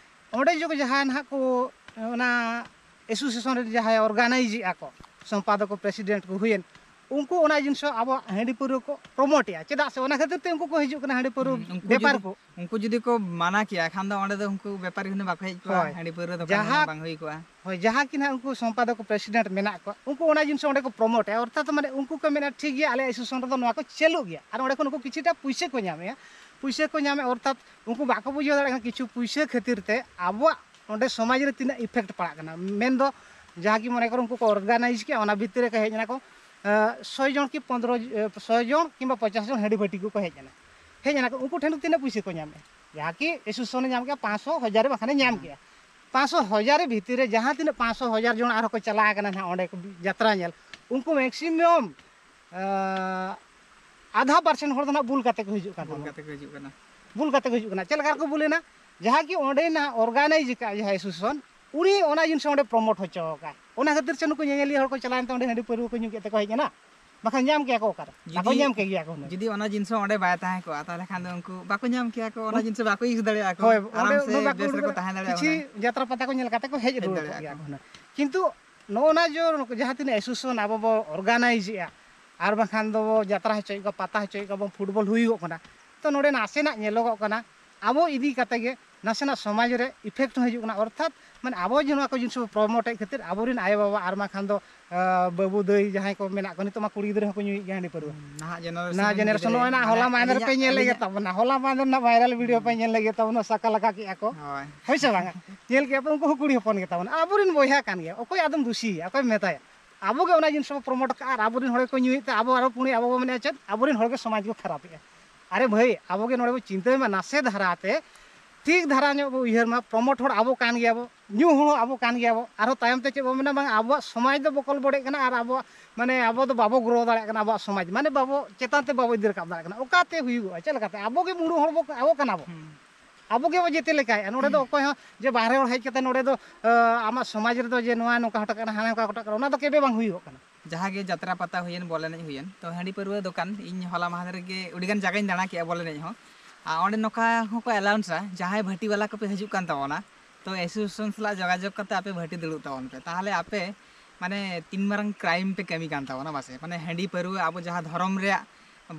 ᱚᱸᱰᱮ ᱡᱚᱠᱷᱚᱱ ᱡᱟᱦᱟᱸᱭ ᱱᱟᱦᱟᱜ ᱠᱚ, ᱚᱱᱟ ᱮᱥᱳᱥᱤᱭᱮᱥᱚᱱ ᱨᱮ ᱡᱟᱦᱟᱸᱭ ᱚᱨᱜᱟᱱᱟᱭᱤᱡᱽ ᱮᱜᱼᱟ ᱠᱚ, ᱥᱚᱢᱯᱟᱫᱚᱠ ᱠᱚ, ᱯᱨᱮᱥᱤᱰᱮᱱᱴ ᱠᱚ ᱦᱩᱭᱮᱱ, ᱩᱱᱠᱩ ᱚᱱᱟ ᱡᱤᱱᱤᱥ ᱟᱵᱚᱣᱟᱜ ᱦᱟᱺᱰᱤ ᱯᱟᱹᱣᱨᱟᱹ ᱠᱚ ᱯᱨᱚᱢᱳᱴ ᱮᱜᱼᱟ᱾ ᱪᱮᱫᱟᱜ ᱥᱮ ᱚᱱᱟ ᱠᱷᱟᱹᱛᱤᱨ ᱛᱮ ᱩᱱᱠᱩ ᱠᱚ ᱦᱤᱡᱩᱜ ᱠᱟᱱᱟ ᱦᱟᱺᱰᱤ ᱯᱟᱹᱣᱨᱟᱹ ᱦᱩᱸ, ᱩᱱᱠᱩ ᱵᱮᱯᱟᱨ ᱡᱩᱫᱤ, ᱠᱚ᱾ ᱩᱱᱠᱩ ᱡᱩᱫᱤ ᱠᱚ ᱢᱟᱱᱟ ᱠᱮᱭᱟ ᱠᱷᱟᱱ ᱫᱚ ᱚᱸᱰᱮ ᱫᱚ ᱩᱱᱠᱩ ᱵᱮᱯᱟᱨᱤ ᱦᱩᱱᱟᱹᱝ ᱵᱟᱠᱚ ᱦᱮᱡ ᱠᱚᱜᱼᱟ, ᱦᱳᱭ᱾ ᱦᱟᱺᱰᱤ ᱯᱟᱹᱣᱨᱟᱹ ᱫᱚᱠᱟᱱ ᱡᱟᱦᱟᱸ ᱦᱩᱱᱟᱹᱝ ᱵᱟᱝ ᱦᱩᱭ ᱠᱚᱜᱼᱟ᱾ ᱦᱳᱭ, ᱡᱟᱦᱟᱸ ᱠᱤ ᱱᱟᱦᱟᱜ ᱩᱱᱠᱩ ᱥᱚᱢᱯᱟᱫᱚᱠ ᱠᱚ, ᱯᱨᱮᱥᱤᱰᱮᱱᱴ ᱢᱮᱱᱟᱜ ᱠᱚᱣᱟ, ᱩᱱᱠᱩ ᱚᱱᱟ ᱡᱤᱱᱤᱥ ᱚᱸᱰᱮ ᱠᱚ ᱯᱨᱚᱢᱳᱴ ᱮᱜᱼᱟ᱾ ᱚᱨᱛᱷᱟᱛ ᱢᱟᱱᱮ ᱩᱱᱠᱩ ᱠᱚ ᱢᱮᱱᱟ, "ᱴᱷᱤᱠ ᱜᱮᱭᱟ, ᱟᱞᱮ ᱮᱥᱳᱥᱤᱭᱮᱥᱚᱱ ᱨᱮᱫᱚ ᱱᱚᱣᱟ ᱠᱚ ᱪᱟᱹᱞᱩᱜ ᱜᱮᱭᱟ", ᱟᱨ ᱚᱸᱰᱮ ᱠᱷᱚᱱ ᱩᱱᱠᱩ ᱠᱤᱪᱷᱩᱴᱟ ᱯᱩᱭᱥᱟᱹ ᱠᱚ ᱧᱟᱢᱮᱜᱼᱟ᱾ ᱯᱩᱭᱥᱟᱹ ᱠᱚ ᱧᱟᱢᱮᱜᱼᱟ, ᱚᱨᱛᱷᱟᱛ ᱩᱱᱠᱩ ᱵᱟᱠᱚ ᱵᱩᱡᱷᱟᱹᱣ ᱫᱟᱲᱮᱭᱟᱜ ᱠᱟᱱᱟ ᱠᱤᱪᱷᱩ ᱯᱩᱭᱥᱟᱹ ᱠᱷᱟᱹᱛᱤᱨ ᱛᱮ ᱟᱵᱚᱣᱟᱜ ᱚᱸᱰᱮ ᱥᱚᱢᱟᱡᱽ ᱨᱮ ᱛᱤᱱᱟᱹᱜ ᱤᱯᱷᱮᱠᱴ ᱯᱟᱲᱟᱜ ᱠᱟᱱᱟ᱾ ᱢᱮᱱᱫᱚ ᱡᱟᱦᱟᱸ ᱠᱤ ᱢᱚᱱᱮ ᱠᱚᱨᱚ ᱩᱱᱠᱩ ᱠᱚ ᱚᱨᱜᱟᱱᱟᱭᱤᱡᱽ ᱠᱮᱜᱼᱟ, ᱚᱱᱟ ᱵᱷᱤᱛᱤᱨ ᱨᱮ ᱠᱚ ᱦᱮᱡ ᱮᱱᱟ ᱠᱚ, ᱮᱸ, ᱥᱚᱭ ᱡᱚᱱ ᱠᱤ ᱯᱚᱱᱫᱽᱨᱚ, ᱮᱸ, ᱥᱚᱭ ᱡᱚᱱ ᱠᱤᱝᱵᱟ ᱯᱚᱪᱟᱥ ᱡᱚᱱ ᱦᱟᱺᱰᱤ ᱵᱷᱟᱹᱴᱤ ᱠᱚᱠᱚ ᱦᱮᱡ ᱮᱱᱟ᱾ ᱦᱮᱡ ᱮᱱᱟ ᱠᱚ, ᱩᱱᱠᱩ ᱴᱷᱮᱱ ᱫᱚ ᱛᱤᱱᱟᱹᱜ ᱯᱩᱭᱥᱟᱹ ᱠᱚ ᱧᱟᱢᱮᱜᱼᱟ? ᱡᱟᱦᱟᱸ ᱠᱤ ᱮᱥᱳᱥᱤᱭᱮᱥᱚᱱᱮ ᱧᱟᱢ ᱠᱮᱜᱼᱟ, ᱯᱟᱸᱪᱥᱚ, ᱦᱟᱡᱟᱨ ᱵᱟᱠᱷᱟᱱᱮ ᱧᱟᱢ ᱠᱮᱜᱼᱟ᱾ ᱯᱟᱸᱪᱥᱚ, ᱦᱟᱡᱟᱨ ᱵᱷᱤᱛᱤᱨ ᱨᱮ ᱡᱟᱦᱟᱸ ᱛᱤᱱᱟᱹᱜ ᱯᱟᱸᱪᱥᱚ, ᱦᱟᱡᱟᱨ ᱡᱚᱱ ᱟᱨᱦᱚᱸ ᱠᱚ ᱪᱟᱞᱟᱣ ᱠᱟᱱᱟ ᱱᱟᱦᱟᱜ ᱚᱸᱰᱮ ᱠᱚ ᱡᱟᱛᱨᱟ ᱧᱮᱞ, ᱩᱱᱠᱩ ᱢᱮᱠᱥᱤᱢᱟᱢ, ᱟᱸ, ᱟᱫᱷᱟ ᱯᱟᱨᱥᱮᱱᱴ ᱦᱚᱲ ᱫᱚ ᱱᱟᱦᱟᱜ ᱵᱩᱞ ᱠᱟᱛᱮ ᱠᱚ ᱦᱤᱡᱩᱜ ᱠᱟᱱ ᱵᱩᱞ ᱛᱟᱵᱚᱱᱟ᱾ ᱠᱟᱛᱮ ᱠᱚ ᱦᱤᱡᱩᱜ ᱠᱟᱱᱟ᱾ ᱵᱩᱞ ᱠᱟᱛᱮ ᱠᱚ ᱦᱤᱡᱩᱜ ᱠᱟᱱᱟ᱾ ᱪᱮᱫ ᱞᱮᱠᱟ ᱨᱮᱠᱚ ᱵᱩᱞᱮᱱᱟ? ᱡᱟᱦᱟᱸ ᱠᱤ ᱚᱸᱰᱮ ᱱᱟᱦᱟᱜ ᱚᱨᱜᱟᱱᱟᱭᱤᱡᱽ ᱟᱠᱟᱫ ᱡᱟᱦᱟᱸ ᱮᱥᱳᱥᱤᱭᱮᱥᱚᱱ, ᱩᱱᱤ ᱚᱱᱟ ᱡᱤᱱᱤᱥ ᱚᱸᱰᱮ ᱯᱨᱚᱢᱳᱴ ᱦᱚᱪᱚ ᱟᱠᱟᱫ᱾ ᱚᱱᱟ ᱠᱷᱟᱹᱛᱤᱨ ᱥᱮ ᱱᱩᱠᱩ ᱧᱮᱧᱮᱞᱤᱭᱟᱹ ᱦᱚᱲ ᱠᱚ ᱪᱟᱞᱟᱣᱮᱱ ᱛᱮ ᱚᱸᱰᱮ ᱦᱟᱺᱰᱤ ᱯᱟᱹᱨᱣᱟᱹ ᱠᱚ ᱧᱩ ᱠᱮᱫ ᱛᱮᱠᱚ ᱦᱮᱡ ᱮᱱᱟ, ᱵᱟᱠᱷᱟᱱ ᱧᱟᱢ ᱠᱮᱭᱟ ᱠᱚ ᱚᱠᱟᱨᱮ? ᱵᱟᱠᱚ ᱡᱩᱫᱤ, ᱧᱟᱢ ᱠᱮ ᱜᱮᱭᱟ ᱠᱚ ᱦᱩᱱᱟᱹᱝ᱾ ᱡᱩᱫᱤ ᱚᱱᱟ ᱡᱤᱱᱤᱥ ᱦᱚᱸ ᱚᱸᱰᱮ ᱵᱟᱭ ᱛᱟᱦᱮᱸ ᱠᱚᱜᱼᱟ, ᱛᱟᱦᱚᱞᱮ ᱠᱷᱟᱱ ᱫᱚ ᱩᱱᱠᱩ ᱵᱟᱠᱚ ᱧᱟᱢ ᱠᱮᱭᱟ ᱠᱚ, ᱚᱱᱟ ᱩᱱ-, ᱡᱤᱱᱤᱥ ᱵᱟᱠᱚ ᱤᱭᱩᱡᱽ ᱫᱟᱲᱮᱭᱟᱜᱼᱟ ᱠᱚ, ᱦᱳᱭ, ᱚᱸᱰᱮ ᱟᱨᱟᱢ ᱥᱮ ᱩᱱᱟᱹᱜ ᱵᱟᱠᱚ ᱵᱮᱥ ᱩᱰᱩᱠ ᱨᱮᱠᱚ ᱫᱟᱲᱮᱭᱟᱜᱼᱟ᱾ ᱛᱟᱦᱮᱸ ᱫᱟᱲᱮᱭᱟᱜᱼᱟ ᱠᱤᱪᱷᱤ ᱦᱩᱱᱟᱹᱝ᱾ ᱡᱟᱛᱨᱟ ᱯᱟᱛᱟ ᱠᱚ ᱧᱮᱞ ᱠᱟᱛᱮ ᱠᱚ ᱦᱮᱡ ᱦᱮᱡ ᱨᱩᱣᱟᱹᱲ ᱫᱟᱲᱮᱭᱟᱜᱼᱟ ᱠᱚᱜ ᱠᱚ᱾ ᱜᱮᱭᱟ ᱠᱚ ᱦᱩᱱᱟᱹᱝ᱾ ᱠᱤᱱᱛᱩ ᱱᱚᱜᱼᱚ ᱱᱟ ᱡᱮ ᱱᱩᱠᱩ ᱡᱟᱦᱟᱸ ᱛᱤᱱᱟᱹᱜ ᱮᱥᱳᱥᱤᱭᱮᱥᱚᱱ ᱟᱵᱚ ᱵᱚ ᱚᱨᱜᱟᱱᱟᱭᱤᱡᱽ ᱮᱜᱼᱟ, ᱟᱨ ᱵᱟᱝᱠᱷᱟᱱ ᱫᱚ ᱡᱟᱛᱨᱟ ᱦᱚᱪᱚᱭᱮᱫ ᱠᱚᱣᱟ, ᱯᱟᱛᱟ ᱦᱚᱪᱚᱭᱮᱫ ᱠᱚᱣᱟ ᱵᱚᱱ, ᱯᱷᱩᱴᱵᱚᱞ ᱦᱩᱭᱩᱜᱚᱜ ᱠᱟᱱᱟ, ᱛᱚ ᱱᱚᱰᱮ ᱱᱟᱥᱮᱱᱟᱜ ᱧᱮᱞᱚᱜᱚᱜ ᱠᱟᱱᱟ ᱟᱵᱚ ᱤᱫᱤ ᱠᱟᱛᱮ ᱜᱮ ᱱᱟᱥᱮᱱᱟᱜ ᱥᱚᱢᱟᱡᱽ ᱨᱮ ᱤᱯᱷᱮᱠᱴ ᱦᱚᱸ ᱦᱤᱡᱩᱜ ᱠᱟᱱᱟ᱾ ᱚᱨᱛᱷᱟᱛ ᱢᱟᱱᱮ ᱟᱵᱚ ᱡᱮ ᱱᱚᱣᱟ ᱠᱚ ᱡᱤᱱᱤᱥ ᱵᱚ ᱯᱨᱚᱢᱳᱴ ᱮᱫ ᱠᱷᱟᱹᱛᱤᱨ ᱟᱵᱚᱨᱮᱱ ᱟᱭᱳᱼᱵᱟᱵᱟ ᱟᱨ ᱵᱟᱝᱠᱷᱟᱱ ᱫᱚ ᱟᱸ, ᱵᱟᱹᱵᱩ ᱫᱟᱹᱭ ᱡᱟᱦᱟᱸᱭ ᱠᱚ ᱢᱮᱱᱟᱜ ᱠᱚᱣᱟ, ᱱᱤᱛᱚᱜ ᱢᱟ ᱠᱩᱲᱤ ᱜᱤᱫᱽᱨᱟᱹ ᱦᱚᱸᱠᱚ ᱧᱩᱭᱮᱫ ᱜᱮᱭᱟ ᱦᱟᱺᱰᱤ ᱯᱟᱹᱨᱣᱟᱹ᱾ ᱦᱩᱸ, ᱱᱟᱦᱟᱜ ᱡᱮᱱᱟᱨᱮᱥᱚᱱ ᱱᱟᱦᱟᱜ ᱨᱮᱱ ᱦᱚᱞᱟ ᱜᱤᱫᱽᱨᱟᱹ ᱢᱟᱦᱫᱮᱨ ᱯᱮ ᱟᱹᱞᱤᱧᱟᱜ, ᱧᱮᱞ ᱞᱮᱫ ᱜᱮ ᱟᱹᱞᱤᱧᱟᱜ ᱛᱟᱵᱚᱱᱟ, ᱦᱚᱞᱟ ᱢᱟᱦᱫᱮᱨ ᱨᱮᱱᱟᱜ ᱵᱷᱟᱭᱨᱟᱞ ᱵᱷᱤᱰᱤᱭᱳ ᱯᱮ ᱧᱮᱞ ᱞᱮᱫ ᱜᱮ ᱛᱟᱵᱚᱱᱟ, ᱥᱟᱠᱟ ᱞᱟᱠᱟ ᱠᱮᱜᱼᱟ ᱠᱚ᱾ ᱦᱳᱭ᱾ ᱦᱳᱭ ᱥᱮ ᱵᱟᱝᱟ? ᱧᱮᱞ ᱠᱮᱜᱼᱟ ᱯᱮ, ᱩᱱᱠᱩ ᱦᱚᱸ ᱠᱩᱲᱤ ᱦᱚᱯᱚᱱ ᱜᱮ ᱛᱟᱵᱚᱱᱟ, ᱟᱵᱚᱨᱮᱱ ᱵᱚᱭᱦᱟ ᱠᱟᱱ ᱜᱮᱭᱟ, ᱚᱠᱚᱭ ᱟᱫᱚᱢ ᱫᱩᱥᱤᱭᱮᱭᱟ, ᱚᱠᱚᱭ ᱢᱮᱛᱟᱭᱟ? ᱟᱵᱚ ᱜᱮ ᱚᱱᱟ ᱡᱤᱱᱤᱥ ᱵᱚ ᱯᱨᱚᱢᱳᱴ ᱠᱟᱜᱼᱟ ᱟᱨ ᱟᱵᱚᱨᱮᱱ ᱦᱚᱲ ᱜᱮᱠᱚ ᱧᱩᱭᱮᱫ ᱛᱮ ᱟᱵᱚ ᱟᱨᱚ ᱯᱩᱱᱤ ᱟᱵᱚ ᱵᱚ ᱢᱮᱱᱮᱫᱼᱟ ᱪᱮᱫ? ᱟᱵᱚᱨᱮᱱ ᱦᱚᱲ ᱜᱮ ᱥᱚᱢᱟᱡᱽ ᱠᱚ ᱠᱷᱟᱨᱟᱯᱮᱜᱼᱟ᱾ ᱟᱨᱮ ᱵᱷᱟᱹᱭ, ᱟᱵᱚ ᱜᱮ ᱱᱚᱰᱮ ᱵᱚ ᱪᱤᱱᱛᱟᱹᱭ ᱢᱟ ᱱᱟᱥᱮ ᱫᱷᱟᱨᱟ ᱛᱮ, ᱴᱷᱤᱠ ᱫᱷᱟᱨᱟ ᱧᱚᱜ ᱵᱚ ᱩᱭᱦᱟᱹᱨ ᱢᱟ, ᱯᱨᱚᱢᱳᱴ ᱦᱚᱲ ᱟᱵᱚ ᱠᱟᱱ ᱜᱮᱭᱟ ᱵᱚ, ᱧᱩ ᱦᱚᱲ ᱦᱚᱸ ᱟᱵᱚ ᱠᱟᱱ ᱜᱮᱭᱟ ᱵᱚ᱾ ᱟᱨᱦᱚᱸ ᱛᱟᱭᱚᱢ ᱛᱮ ᱪᱮᱫ ᱵᱚ ᱢᱮᱱᱟ, ᱵᱟᱝ ᱟᱵᱚᱣᱟᱜ ᱥᱚᱢᱟᱡᱽ ᱫᱚ ᱵᱚᱠᱚᱞ ᱵᱚᱰᱮᱜ ᱠᱟᱱᱟ ᱟᱨ ᱟᱵᱚᱣᱟᱜ ᱢᱟᱱᱮ ᱟᱵᱚ ᱫᱚ ᱵᱟᱵᱚ ᱜᱨᱳ ᱫᱟᱲᱮᱭᱟᱜ ᱠᱟᱱᱟ, ᱟᱵᱚᱣᱟᱜ ᱥᱚᱢᱟᱡᱽ ᱢᱟᱱᱮ ᱵᱟᱵᱚ ᱪᱮᱛᱟᱱ ᱛᱮ ᱵᱟᱵᱚ ᱤᱫᱤ ᱨᱟᱠᱟᱵ ᱫᱟᱲᱮᱭᱟᱜ ᱠᱟᱱᱟ᱾ ᱚᱠᱟᱛᱮ ᱦᱩᱭᱩᱜᱚᱜᱼᱟ? ᱪᱮᱫ ᱞᱮᱠᱟᱛᱮ? ᱟᱵᱚ ᱜᱮ ᱢᱩᱲᱩᱫ ᱦᱚᱲ ᱵᱚ ᱟᱵᱚ ᱠᱟᱱᱟ ᱵᱚ᱾ ᱦᱩᱸ᱾ ᱟᱵᱚ ᱜᱮᱵᱚ ᱡᱮᱛᱮ ᱞᱮᱠᱟᱭᱮᱫᱼᱟ᱾ ᱱᱚᱰᱮ ᱫᱚ ᱚᱠᱚᱭ ᱦᱚᱸ ᱡᱮ ᱵᱟᱦᱨᱮ ᱦᱚᱲ ᱦᱮᱡ ᱠᱟᱛᱮ ᱱᱚᱰᱮ ᱫᱚ ᱟᱸ, ᱟᱢᱟᱜ ᱥᱚᱢᱟᱡᱽ ᱨᱮᱫᱚ ᱡᱮ ᱱᱚᱣᱟ ᱱᱚᱝᱠᱟ ᱦᱚᱴᱚ ᱠᱟᱱᱟ, ᱦᱟᱱᱟ ᱱᱚᱝᱠᱟ ᱦᱚᱴᱚ ᱠᱟᱱᱟ, ᱚᱱᱟ ᱫᱚ ᱠᱮᱵᱮ ᱵᱟᱝ ᱦᱩᱭᱩᱜᱚᱜ ᱠᱟᱱᱟ᱾ ᱡᱟᱦᱟᱸ ᱜᱮ ᱡᱟᱛᱨᱟ ᱯᱟᱛᱟ ᱦᱩᱭᱮᱱ, ᱵᱚᱞ ᱮᱱᱮᱡ ᱦᱩᱭᱮᱱ, ᱛᱚ ᱦᱟᱺᱰᱤ ᱯᱟᱹᱨᱣᱟᱹ ᱫᱚᱠᱟᱱ, ᱤᱧ ᱦᱚᱞᱟ ᱢᱟᱦᱫᱮᱨ ᱨᱮᱜᱮ ᱟᱹᱰᱤᱜᱟᱱ ᱡᱟᱭᱜᱟᱧ ᱫᱟᱬᱟ ᱠᱮᱜᱼᱟ ᱵᱚᱞ ᱮᱱᱮᱡ ᱦᱚᱸ᱾ ᱟᱨ ᱚᱸᱰᱮ ᱱᱚᱝᱠᱟ ᱦᱚᱸᱠᱚ ᱮᱞᱟᱣᱩᱱᱥᱟ, ᱡᱟᱦᱟᱸᱭ ᱵᱷᱟᱹᱴᱤ ᱵᱟᱞᱟ ᱠᱚᱯᱮ ᱦᱤᱡᱩᱜ ᱠᱟᱱ ᱛᱟᱵᱚᱱᱟ, ᱛᱚ ᱮᱥᱳᱥᱤᱭᱮᱥᱚᱱ ᱥᱟᱞᱟᱜ ᱡᱳᱜᱟᱡᱳᱜᱽ ᱠᱟᱛᱮ ᱟᱯᱮ ᱵᱷᱟᱹᱴᱤ ᱫᱩᱲᱩᱵ ᱛᱟᱵᱚᱱ ᱯᱮ, ᱛᱟᱦᱚᱞᱮ ᱟᱯᱮ ᱢᱟᱱᱮ ᱛᱤᱱ ᱢᱟᱨᱟᱝ ᱠᱨᱟᱭᱤᱢ ᱯᱮ ᱠᱟᱹᱢᱤ ᱠᱟᱱ ᱛᱟᱵᱚᱱᱟ ᱵᱟᱥᱮ? ᱢᱟᱱᱮ ᱦᱟᱺᱰᱤ ᱯᱟᱹᱨᱣᱟᱹ ᱟᱵᱚ ᱡᱟᱦᱟᱸ ᱫᱷᱚᱨᱚᱢ ᱨᱮᱭᱟᱜ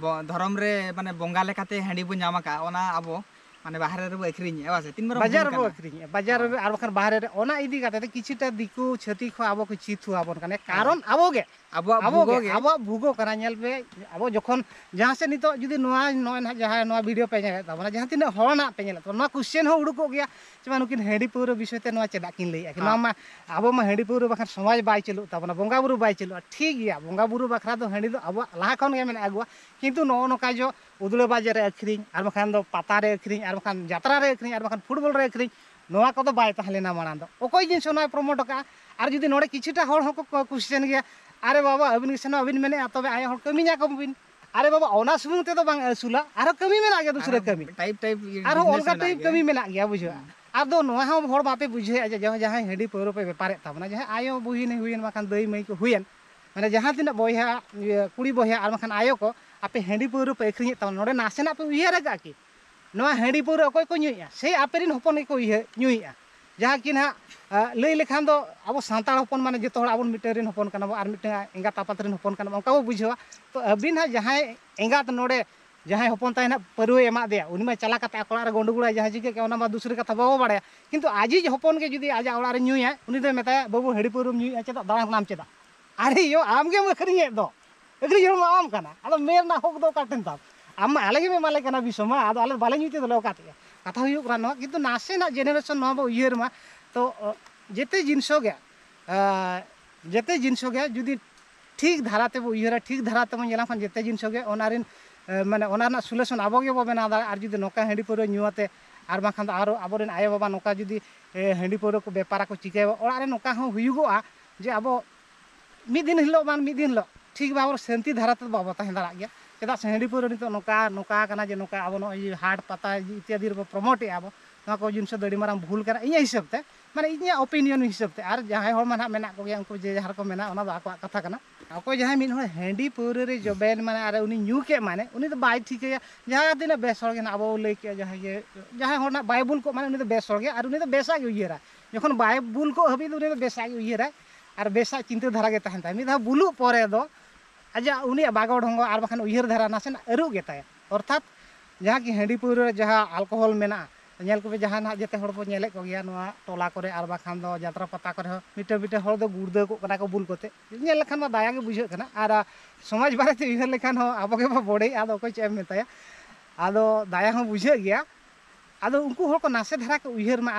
ᱵᱚ-, ᱫᱷᱚᱨᱚᱢ ᱨᱮ ᱢᱟᱱᱮ ᱵᱚᱸᱜᱟ ᱞᱮᱠᱟᱛᱮ ᱦᱟᱺᱰᱤ ᱵᱚ ᱧᱟᱢ ᱟᱠᱟᱫ, ᱚᱱᱟ ᱟᱵᱚ ᱢᱟᱱᱮ ᱵᱟᱦᱨᱮ ᱨᱮᱵᱚ ᱟᱹᱠᱷᱨᱤᱧᱮᱜᱼᱟ ᱵᱟᱥᱮ? ᱛᱤᱱ ᱢᱟᱨᱟᱝ ᱵᱟᱡᱟᱨ ᱵᱷᱩᱞ ᱨᱮᱵᱚ ᱠᱟᱱᱟ? ᱟᱹᱠᱷᱨᱤᱧᱮᱜᱼᱟ, ᱵᱟᱡᱟᱨ ᱦᱳᱭ᱾ ᱨᱮ ᱟᱨ ᱵᱟᱠᱷᱟᱱ ᱵᱟᱦᱨᱮ ᱨᱮ᱾ ᱚᱱᱟ ᱤᱫᱤ ᱠᱟᱛᱮ ᱛᱮ ᱠᱤᱪᱷᱩᱴᱟ ᱫᱤᱠᱩ ᱪᱷᱟᱹᱛᱤᱠ ᱦᱚᱸ ᱟᱵᱚ ᱠᱚ ᱪᱤᱛᱷᱩ ᱟᱵᱚᱱ ᱠᱟᱱᱟ, ᱦᱳᱭ᱾ ᱠᱟᱨᱚᱱ ᱟᱵᱚ ᱜᱮ᱾ ᱟᱵᱚᱣᱟᱜ ᱟᱵᱚ ᱵᱷᱩᱜᱚ ᱜᱮ, ᱜᱮ᱾ ᱟᱵᱚᱣᱟᱜ ᱵᱷᱩᱜᱚ ᱠᱟᱱᱟ᱾ ᱧᱮᱞ ᱯᱮ, ᱟᱵᱚ ᱡᱚᱠᱷᱚᱱ ᱡᱟᱦᱟᱸ ᱥᱮᱫ ᱱᱤᱛᱚᱜ ᱡᱩᱫᱤ ᱱᱚᱣᱟ ᱱᱚᱜᱼᱚᱭ ᱱᱟᱦᱟᱜ ᱡᱟᱦᱟᱸ ᱱᱚᱣᱟ ᱵᱷᱤᱰᱤᱭᱳ ᱯᱮ ᱧᱮᱞᱮᱫ ᱛᱟᱵᱚᱱᱟ, ᱡᱟᱦᱟᱸ ᱛᱤᱱᱟᱹᱜ ᱦᱚᱲ ᱱᱟᱦᱟᱜ ᱯᱮ ᱧᱮᱞᱮᱫ ᱛᱟᱵᱚᱱᱟ, ᱱᱚᱣᱟ ᱠᱚᱥᱪᱮᱱ ᱦᱚᱸ ᱩᱰᱩᱠᱚᱜ ᱜᱮᱭᱟ ᱡᱮ ᱵᱟᱝ ᱱᱩᱠᱤᱱ ᱦᱟᱺᱰᱤ ᱯᱟᱹᱣᱨᱟᱹ ᱵᱤᱥᱚᱭ ᱛᱮ ᱱᱚᱣᱟ ᱪᱮᱫᱟᱜ ᱠᱤᱱ ᱞᱟᱹᱭᱮᱜᱼᱟ? ᱦᱮᱸ᱾ ᱱᱚᱣᱟ ᱢᱟ ᱟᱵᱚ ᱢᱟ ᱦᱟᱺᱰᱤ ᱯᱟᱹᱣᱨᱟᱹ ᱵᱟᱠᱷᱟᱱ ᱥᱚᱢᱟᱡᱽ ᱵᱟᱭ ᱪᱟᱹᱞᱩᱜ ᱛᱟᱵᱚᱱᱟ, ᱵᱚᱸᱜᱟ ᱵᱩᱨᱩ ᱵᱟᱭ ᱪᱟᱹᱞᱩᱜᱼᱟ᱾ ᱴᱷᱤᱠ ᱜᱮᱭᱟ, ᱵᱚᱸᱜᱟ ᱵᱩᱨᱩ ᱵᱟᱠᱷᱨᱟ ᱫᱚ ᱦᱟᱺᱰᱤ ᱫᱚ ᱟᱵᱚᱣᱟᱜ ᱞᱟᱦᱟ ᱠᱷᱚᱱ ᱜᱮ ᱢᱮᱱᱟᱜ ᱟᱹᱜᱩᱣᱟ, ᱠᱤᱱᱛᱩ ᱱᱚᱜᱼᱚ ᱱᱚᱝᱠᱟ ᱡᱚ ᱩᱫᱽᱲᱟᱹ ᱵᱟᱡᱮ ᱨᱮ ᱟᱹᱠᱷᱨᱤᱧ, ᱟᱨ ᱵᱟᱠᱷᱟᱱ ᱫᱚ ᱯᱟᱛᱟ ᱨᱮ ᱟᱹᱠᱷᱨᱤᱧ, ᱟᱨ ᱵᱟᱠᱷᱟᱱ ᱡᱟᱛᱨᱟ ᱨᱮ ᱟᱹᱠᱷᱨᱤᱧ, ᱟᱨ ᱵᱟᱠᱷᱟᱱ ᱯᱷᱩᱴᱵᱚᱞ ᱨᱮ ᱟᱹᱠᱷᱨᱤᱧ, ᱱᱚᱣᱟ ᱠᱚᱫᱚ ᱵᱟᱭ ᱛᱟᱦᱮᱸ ᱞᱮᱱᱟ ᱢᱟᱲᱟᱝ ᱫᱚ᱾ ᱚᱠᱚᱭ ᱡᱤᱱᱤᱥ ᱱᱚᱣᱟᱭ ᱯᱨᱚᱢᱳᱴ ᱟᱠᱟᱫᱼᱟ? ᱟᱨ ᱡᱩᱫᱤ ᱱᱚᱰᱮ ᱠᱤᱪᱷᱩᱴᱟ ᱦᱚᱲ ᱦᱚᱸᱠᱚ ᱠᱚ ᱠᱩᱥᱪᱮᱱ ᱜᱮᱭᱟ, "ᱟᱨᱮ ᱵᱟᱵᱟ, ᱟᱹᱵᱤᱱ ᱜᱮ ᱥᱮᱱᱚᱜ ᱟᱹᱵᱤᱱ ᱢᱮᱱᱮᱫᱼᱟ, ᱛᱚᱵᱮ ᱟᱭᱳ ᱦᱚᱲ ᱠᱟᱹᱢᱤ ᱧᱟᱠᱚ ᱵᱤᱱ?" ᱟᱨᱮ ᱵᱟᱵᱟ, ᱚᱱᱟ ᱥᱩᱢᱩᱝ ᱛᱮᱫᱚ ᱵᱟᱝ ᱟᱹᱥᱩᱞᱟ, ᱟᱨᱦᱚᱸ ᱠᱟᱹᱢᱤ ᱢᱮᱱᱟᱜ ᱜᱮᱭᱟ ᱫᱩᱥᱨᱟᱹ ᱟᱨᱦᱚᱸ ᱠᱟᱹᱢᱤ᱾ ᱴᱟᱭᱤᱯ ᱴᱟᱭᱤᱯ ᱤᱭᱟᱹ ᱟᱨᱦᱚᱸ ᱵᱤᱡᱽᱱᱮᱥ ᱚᱱᱠᱟ ᱢᱮᱱᱟᱜ ᱴᱟᱭᱤᱯ ᱜᱮᱭᱟ᱾ ᱠᱟᱹᱢᱤ ᱢᱮᱱᱟᱜ ᱜᱮᱭᱟ, ᱵᱩᱡᱷᱟᱹᱣᱟ᱾ ᱦᱩᱸ᱾ ᱟᱫᱚ ᱱᱚᱣᱟ ᱦᱚᱸ ᱦᱚᱲ ᱵᱟᱯᱮ ᱵᱩᱡᱷᱟᱹᱣᱮᱫᱼᱟ ᱡᱮ ᱡᱟᱦᱟᱸᱭ, ᱡᱟᱦᱟᱸᱭ ᱦᱟᱺᱰᱤ ᱯᱟᱹᱣᱨᱟᱹ ᱯᱮ ᱵᱮᱯᱟᱨᱮᱫ ᱛᱟᱵᱚᱱᱟ, ᱡᱟᱦᱟᱸᱭ ᱟᱭᱳ ᱵᱩᱦᱤᱱ ᱦᱩᱭᱮᱱ, ᱵᱟᱠᱷᱟᱱ ᱫᱟᱹᱭ ᱢᱟᱹᱭ ᱠᱚ ᱦᱩᱭᱮᱱ, ᱢᱟᱱᱮ ᱡᱟᱦᱟᱸ ᱛᱤᱱᱟᱹᱜ ᱵᱚᱭᱦᱟ, ᱤᱭᱟᱹ, ᱠᱩᱲᱤ ᱵᱚᱭᱦᱟ ᱟᱨ ᱵᱟᱠᱷᱟᱱ ᱟᱭᱳ ᱠᱚ, ᱟᱯᱮ ᱦᱟᱺᱰᱤ ᱯᱟᱹᱣᱨᱟᱹ ᱯᱮ ᱟᱹᱠᱷᱨᱤᱧᱮᱫ ᱛᱟᱵᱚᱱᱟ, ᱱᱚᱰᱮ ᱱᱟᱥᱮᱱᱟᱜ ᱯᱮ ᱩᱭᱦᱟᱹᱨ ᱟᱠᱟᱫᱼᱟ ᱠᱤ? ᱱᱚᱣᱟ ᱦᱟᱺᱰᱤ ᱯᱟᱹᱣᱨᱟᱹ ᱚᱠᱚᱭ ᱠᱚ ᱧᱩᱭᱮᱫᱼᱟ? ᱥᱮᱭ ᱟᱯᱮ ᱨᱮᱱ ᱦᱚᱯᱚᱱ ᱜᱮᱠᱚ ᱩᱭᱦᱟᱹᱨ, ᱧᱩᱭᱮᱫᱼᱟ᱾ ᱡᱟᱦᱟᱸ ᱠᱤ ᱱᱟᱦᱟᱜ, ᱟ, ᱞᱟᱹᱭ ᱞᱮᱠᱷᱟᱱ ᱫᱚ ᱟᱵᱚ ᱥᱟᱱᱛᱟᱲ ᱦᱚᱯᱚᱱ ᱢᱟᱱᱮ ᱡᱚᱛᱚ ᱦᱚᱲ ᱟᱵᱚ ᱢᱤᱫᱴᱟᱝ ᱨᱮᱱ ᱦᱚᱯᱚᱱ ᱠᱟᱱᱟ ᱵᱚ ᱟᱨ ᱢᱤᱫᱴᱟᱝ ᱮᱸᱜᱟᱛ ᱟᱯᱟᱛ ᱨᱮᱱ ᱦᱚᱯᱚᱱ ᱠᱟᱱᱟ ᱵᱚ, ᱚᱱᱠᱟ ᱵᱚ ᱵᱩᱡᱷᱟᱹᱣᱟ᱾ ᱛᱚ ᱟᱹᱵᱤᱱ ᱦᱟᱸᱜ ᱡᱟᱦᱟᱸᱭ ᱮᱸᱜᱟᱛ ᱱᱚᱰᱮ ᱡᱟᱦᱟᱸᱭ ᱦᱚᱯᱚᱱ ᱛᱟᱭ ᱱᱟᱜ ᱯᱟᱹᱨᱣᱟᱹᱭ ᱮᱢᱟᱫ ᱫᱮᱭᱟ, ᱩᱱᱤ ᱢᱟ ᱪᱟᱞᱟᱣ ᱠᱟᱛᱮ ᱟᱠᱚ ᱚᱲᱟᱜ ᱨᱮ ᱜᱚᱸᱰᱩᱜᱳᱞᱟᱭ, ᱡᱟᱦᱟᱸ ᱪᱤᱠᱟᱹᱜ ᱠᱟᱱᱟ ᱚᱱᱟ ᱢᱟ ᱫᱩᱥᱨᱟᱹ ᱠᱟᱛᱷᱟ, ᱵᱟᱵᱚ ᱵᱟᱲᱟᱭᱟ᱾ ᱠᱤᱱᱛᱩ ᱟᱡᱤᱡ ᱦᱚᱯᱚᱱ ᱜᱮ ᱡᱩᱫᱤ ᱟᱡᱟᱜ ᱚᱲᱟᱜ ᱨᱮ ᱧᱩᱭᱟᱭ, ᱩᱱᱤ ᱫᱚᱭ ᱢᱮᱛᱟᱭᱟ, "ᱵᱟᱹᱵᱩ, ᱦᱟᱺᱰᱤ ᱯᱟᱹᱣᱨᱟᱹᱢ ᱧᱩᱭᱮᱫᱼᱟ, ᱪᱮᱫᱟᱜ ᱫᱟᱬᱟᱱ ᱠᱟᱱᱟᱢ ᱪᱮᱫᱟᱜ? ᱟᱨᱮ ᱭᱳ, ᱟᱢ ᱜᱮᱢ ᱟᱹᱠᱷᱨᱤᱧᱮᱫ ᱫᱚ, ᱟᱹᱠᱷᱨᱤᱧ ᱦᱚᱲ ᱢᱟ ᱟᱢ ᱠᱟᱱᱟ, ᱟᱫᱚ ᱢᱮᱱ ᱨᱮᱱᱟᱜ ᱦᱚᱠ ᱫᱚ ᱚᱠᱟ ᱴᱷᱮᱱ ᱛᱟᱢ? ᱟᱢ ᱢᱟ ᱟᱞᱮ ᱜᱮᱢ ᱮᱢᱟᱞᱮ ᱠᱟᱱᱟ ᱵᱤᱥ ᱢᱟ, ᱟᱫᱚ ᱟᱞᱮ ᱵᱟᱞᱮ ᱧᱩᱭ ᱛᱮ ᱫᱚᱞᱮ ᱚᱠᱟ ᱛᱮᱭᱟ?" ᱠᱟᱛᱷᱟ ᱦᱩᱭᱩᱜ ᱠᱟᱱᱟ ᱱᱚᱣᱟ, ᱠᱤᱱᱛᱩ ᱱᱟᱥᱮᱱᱟᱜ ᱡᱮᱱᱟᱨᱮᱥᱚᱱ ᱱᱚᱣᱟ ᱵᱚ ᱩᱭᱦᱟᱹᱨ ᱢᱟ, ᱛᱚ, ᱚ, ᱡᱮᱛᱮ ᱡᱤᱱᱤᱥ ᱜᱮ, ᱟ, ᱡᱮᱛᱮ ᱡᱤᱱᱤᱥ ᱜᱮ ᱡᱩᱫᱤ ᱴᱷᱤᱠ ᱫᱷᱟᱨᱟ ᱛᱮᱵᱚ ᱩᱭᱦᱟᱹᱨᱟ, ᱴᱷᱤᱠ ᱫᱷᱟᱨᱟ ᱛᱮᱵᱚ ᱧᱮᱞᱟ, ᱠᱷᱟᱱ ᱡᱮᱛᱮ ᱡᱤᱱᱤᱥ ᱜᱮ ᱚᱱᱟ ᱨᱮᱱ, ᱮ, ᱢᱟᱱᱮ ᱚᱱᱟ ᱨᱮᱱᱟᱜ ᱥᱚᱞᱩᱥᱚᱱ ᱟᱵᱚ ᱜᱮᱵᱚ ᱵᱮᱱᱟᱣ ᱫᱟᱲᱮᱭᱟᱜᱼᱟ᱾ ᱟᱨ ᱡᱩᱫᱤ ᱱᱚᱝᱠᱟ ᱦᱟᱺᱰᱤ ᱯᱟᱹᱣᱨᱟᱹ ᱧᱩ ᱟᱛᱮ, ᱟᱨ ᱵᱟᱝᱠᱷᱟᱱ ᱫᱚ ᱟᱨᱚ ᱟᱵᱚᱨᱮᱱ ᱟᱭᱳᱼᱵᱟᱵᱟ ᱱᱚᱝᱠᱟ ᱡᱩᱫᱤ, ᱮ, ᱦᱟᱺᱰᱤ ᱯᱟᱹᱣᱨᱟᱹ ᱠᱚ ᱵᱮᱯᱟᱨᱟᱠᱚ, ᱪᱤᱠᱟᱹᱭᱟᱵᱚ, ᱚᱲᱟᱜ ᱨᱮ ᱱᱚᱝᱠᱟ ᱦᱚᱸ ᱦᱩᱭᱩᱜᱚᱜᱼᱟ ᱡᱮ ᱟᱵᱚ ᱢᱤᱫ ᱫᱤᱱ ᱦᱤᱞᱳᱜ ᱵᱟᱝ ᱢᱤᱫ ᱫᱤᱱ ᱦᱤᱞᱳᱜ ᱴᱷᱤᱠ ᱵᱷᱟᱵᱮ ᱥᱟᱹᱱᱛᱤ ᱫᱷᱟᱨᱟ ᱛᱮᱫᱚ ᱵᱟᱵᱚ ᱛᱟᱦᱮᱸ ᱫᱟᱲᱮᱭᱟᱜ ᱜᱮᱭᱟ᱾ ᱪᱮᱫᱟᱜ ᱥᱮ ᱦᱟᱺᱰᱤ ᱯᱟᱹᱣᱨᱟᱹ ᱱᱤᱛᱚᱜ ᱱᱚᱝᱠᱟ, ᱱᱚᱝᱠᱟ ᱠᱟᱱᱟ ᱡᱮ ᱱᱚᱝᱠᱟ ᱟᱵᱚ ᱱᱚᱜᱼᱚᱭ ᱡᱮ ᱦᱟᱴ ᱯᱟᱛᱟ ᱤᱛᱭᱟᱫᱤ ᱨᱮᱵᱚ ᱯᱨᱚᱢᱳᱴ ᱮᱫᱼᱟ ᱵᱚ, ᱱᱚᱣᱟ ᱠᱚ ᱡᱤᱱᱤᱥ ᱫᱚ ᱟᱹᱰᱤ ᱢᱟᱨᱟᱝ ᱵᱷᱩᱞ ᱠᱟᱱᱟ ᱤᱧᱟᱹᱜ ᱦᱤᱥᱟᱹᱵ ᱛᱮ, ᱢᱟᱱᱮ ᱤᱧᱟᱹᱜ ᱚᱯᱤᱱᱤᱭᱚᱱ ᱦᱤᱥᱟᱹᱵ ᱛᱮ᱾ ᱟᱨ ᱡᱟᱦᱟᱸᱭ ᱦᱚᱲ ᱢᱟ ᱱᱟᱦᱟᱜ ᱢᱮᱱᱟᱜ ᱠᱚᱜᱮᱭᱟ, ᱩᱱᱠᱩ ᱡᱮ ᱡᱟᱦᱟᱸ ᱨᱮᱠᱚ ᱢᱮᱱᱟ, ᱚᱱᱟ ᱫᱚ ᱟᱠᱚᱣᱟᱜ ᱠᱟᱛᱷᱟ ᱠᱟᱱᱟ᱾ ᱚᱠᱚᱭ ᱡᱟᱦᱟᱸᱭ ᱢᱤᱫ ᱦᱚᱲ ᱦᱟᱺᱰᱤ ᱯᱟᱹᱣᱨᱟᱹ ᱨᱮ ᱡᱚᱵᱮᱱ, ᱢᱟᱱᱮ ᱟᱨ ᱩᱱᱤ ᱧᱩ ᱠᱮᱫ, ᱢᱟᱱᱮ ᱩᱱᱤ ᱫᱚ ᱵᱟᱭ ᱴᱷᱤᱠᱟᱹᱭᱟ᱾ ᱡᱟᱦᱟᱸ ᱛᱤᱱᱟᱹᱜ ᱵᱮᱥ ᱦᱚᱲ ᱜᱮ ᱱᱟᱦᱟᱜ ᱟᱵᱚ ᱵᱚ ᱞᱟᱹᱭ ᱠᱮᱜᱼᱟ, ᱡᱟᱦᱟᱸᱭ ᱜᱮ, ᱡᱟᱦᱟᱸᱭ ᱦᱚᱲ ᱱᱟᱦᱟᱜ ᱵᱟᱭ ᱵᱩᱞ ᱠᱚᱜ, ᱢᱟᱱᱮ ᱩᱱᱤ ᱫᱚ ᱵᱮᱥ ᱦᱚᱲ ᱜᱮ, ᱟᱨ ᱩᱱᱤ ᱫᱚ ᱵᱮᱥᱟᱜ ᱜᱮ ᱩᱭᱦᱟᱹᱨᱟ᱾ ᱡᱚᱠᱷᱚᱱ ᱵᱟᱭ ᱵᱩᱞ ᱠᱚᱜ ᱦᱟᱹᱵᱤᱡ ᱫᱚ ᱩᱱᱤ ᱫᱚ ᱵᱮᱥᱟᱜ ᱜᱮ ᱩᱭᱦᱟᱹᱨᱟᱭ ᱟᱨ ᱵᱮᱥᱟᱜ ᱪᱤᱱᱛᱟᱹ ᱫᱷᱟᱨᱟ ᱜᱮ ᱛᱟᱦᱮᱱ ᱛᱟᱭᱟ᱾ ᱢᱤᱫ ᱫᱷᱟᱣ ᱵᱩᱞᱩᱜ ᱯᱚᱨᱮ ᱫᱚ ᱟᱡᱟᱜ ᱩᱱᱤᱭᱟᱜ ᱵᱟᱜᱚ ᱰᱷᱚᱝᱜᱚ ᱟᱨ ᱵᱟᱠᱷᱟᱱ ᱩᱭᱦᱟᱹᱨ ᱫᱷᱟᱨᱟ ᱱᱟᱥᱮᱱᱟᱜ ᱟᱹᱨᱩ ᱜᱮ ᱛᱟᱭᱟ᱾ ᱚᱨᱛᱷᱟᱛ ᱡᱟᱦᱟᱸ ᱠᱤ ᱦᱟᱺᱰᱤ ᱯᱟᱹᱣᱨᱟᱹ ᱨᱮ ᱡᱟᱦᱟᱸ ᱟᱞᱠᱳᱦᱚᱞ ᱢᱮᱱᱟᱜᱼᱟ, ᱧᱮᱞ ᱠᱚᱯᱮ, ᱡᱟᱦᱟᱸ ᱱᱟᱦᱟᱜ ᱡᱮᱛᱮ ᱦᱚᱲ ᱵᱚ ᱧᱮᱞᱮᱫ ᱠᱚᱜᱮᱭᱟ ᱱᱚᱣᱟ ᱴᱚᱞᱟ ᱠᱚᱨᱮ ᱟᱨ ᱵᱟᱠᱷᱟᱱ ᱫᱚ ᱡᱟᱛᱨᱟ ᱯᱟᱛᱟ ᱠᱚᱨᱮ ᱦᱚᱸ ᱢᱤᱫᱴᱟᱝ ᱢᱤᱫᱴᱟᱝ ᱦᱚᱲ ᱫᱚ ᱜᱩᱲᱫᱟᱹ ᱠᱚᱜ ᱠᱟᱱᱟ ᱠᱚ ᱵᱩᱞ ᱠᱚᱛᱮ᱾ ᱧᱮᱞ ᱞᱮᱠᱷᱟᱱ ᱢᱟ ᱫᱟᱭᱟ ᱜᱮ ᱵᱩᱡᱷᱟᱹᱜ ᱠᱟᱱᱟ᱾ ᱟᱨ, ᱟ, ᱥᱚᱢᱟᱡᱽ ᱵᱟᱨᱮᱛᱮ ᱩᱭᱦᱟᱹᱨ ᱞᱮᱠᱷᱟᱱ ᱦᱚᱸ ᱟᱵᱚ ᱜᱮᱵᱚ ᱵᱚᱰᱮᱜᱼᱟ, ᱟᱫᱚ ᱚᱠᱚᱭ ᱪᱮᱫ ᱮᱢ ᱢᱮᱛᱟᱭᱟ? ᱟᱫᱚ ᱫᱟᱭᱟ ᱦᱚᱸ ᱵᱩᱡᱷᱟᱹᱜ ᱜᱮᱭᱟ᱾ ᱟᱫᱚ ᱩᱱᱠᱩ ᱦᱚᱲ ᱠᱚ ᱱᱟᱥᱮ ᱫᱷᱟᱨᱟ ᱠᱚ ᱩᱭᱦᱟᱹᱨ ᱢᱟ, ᱟᱨ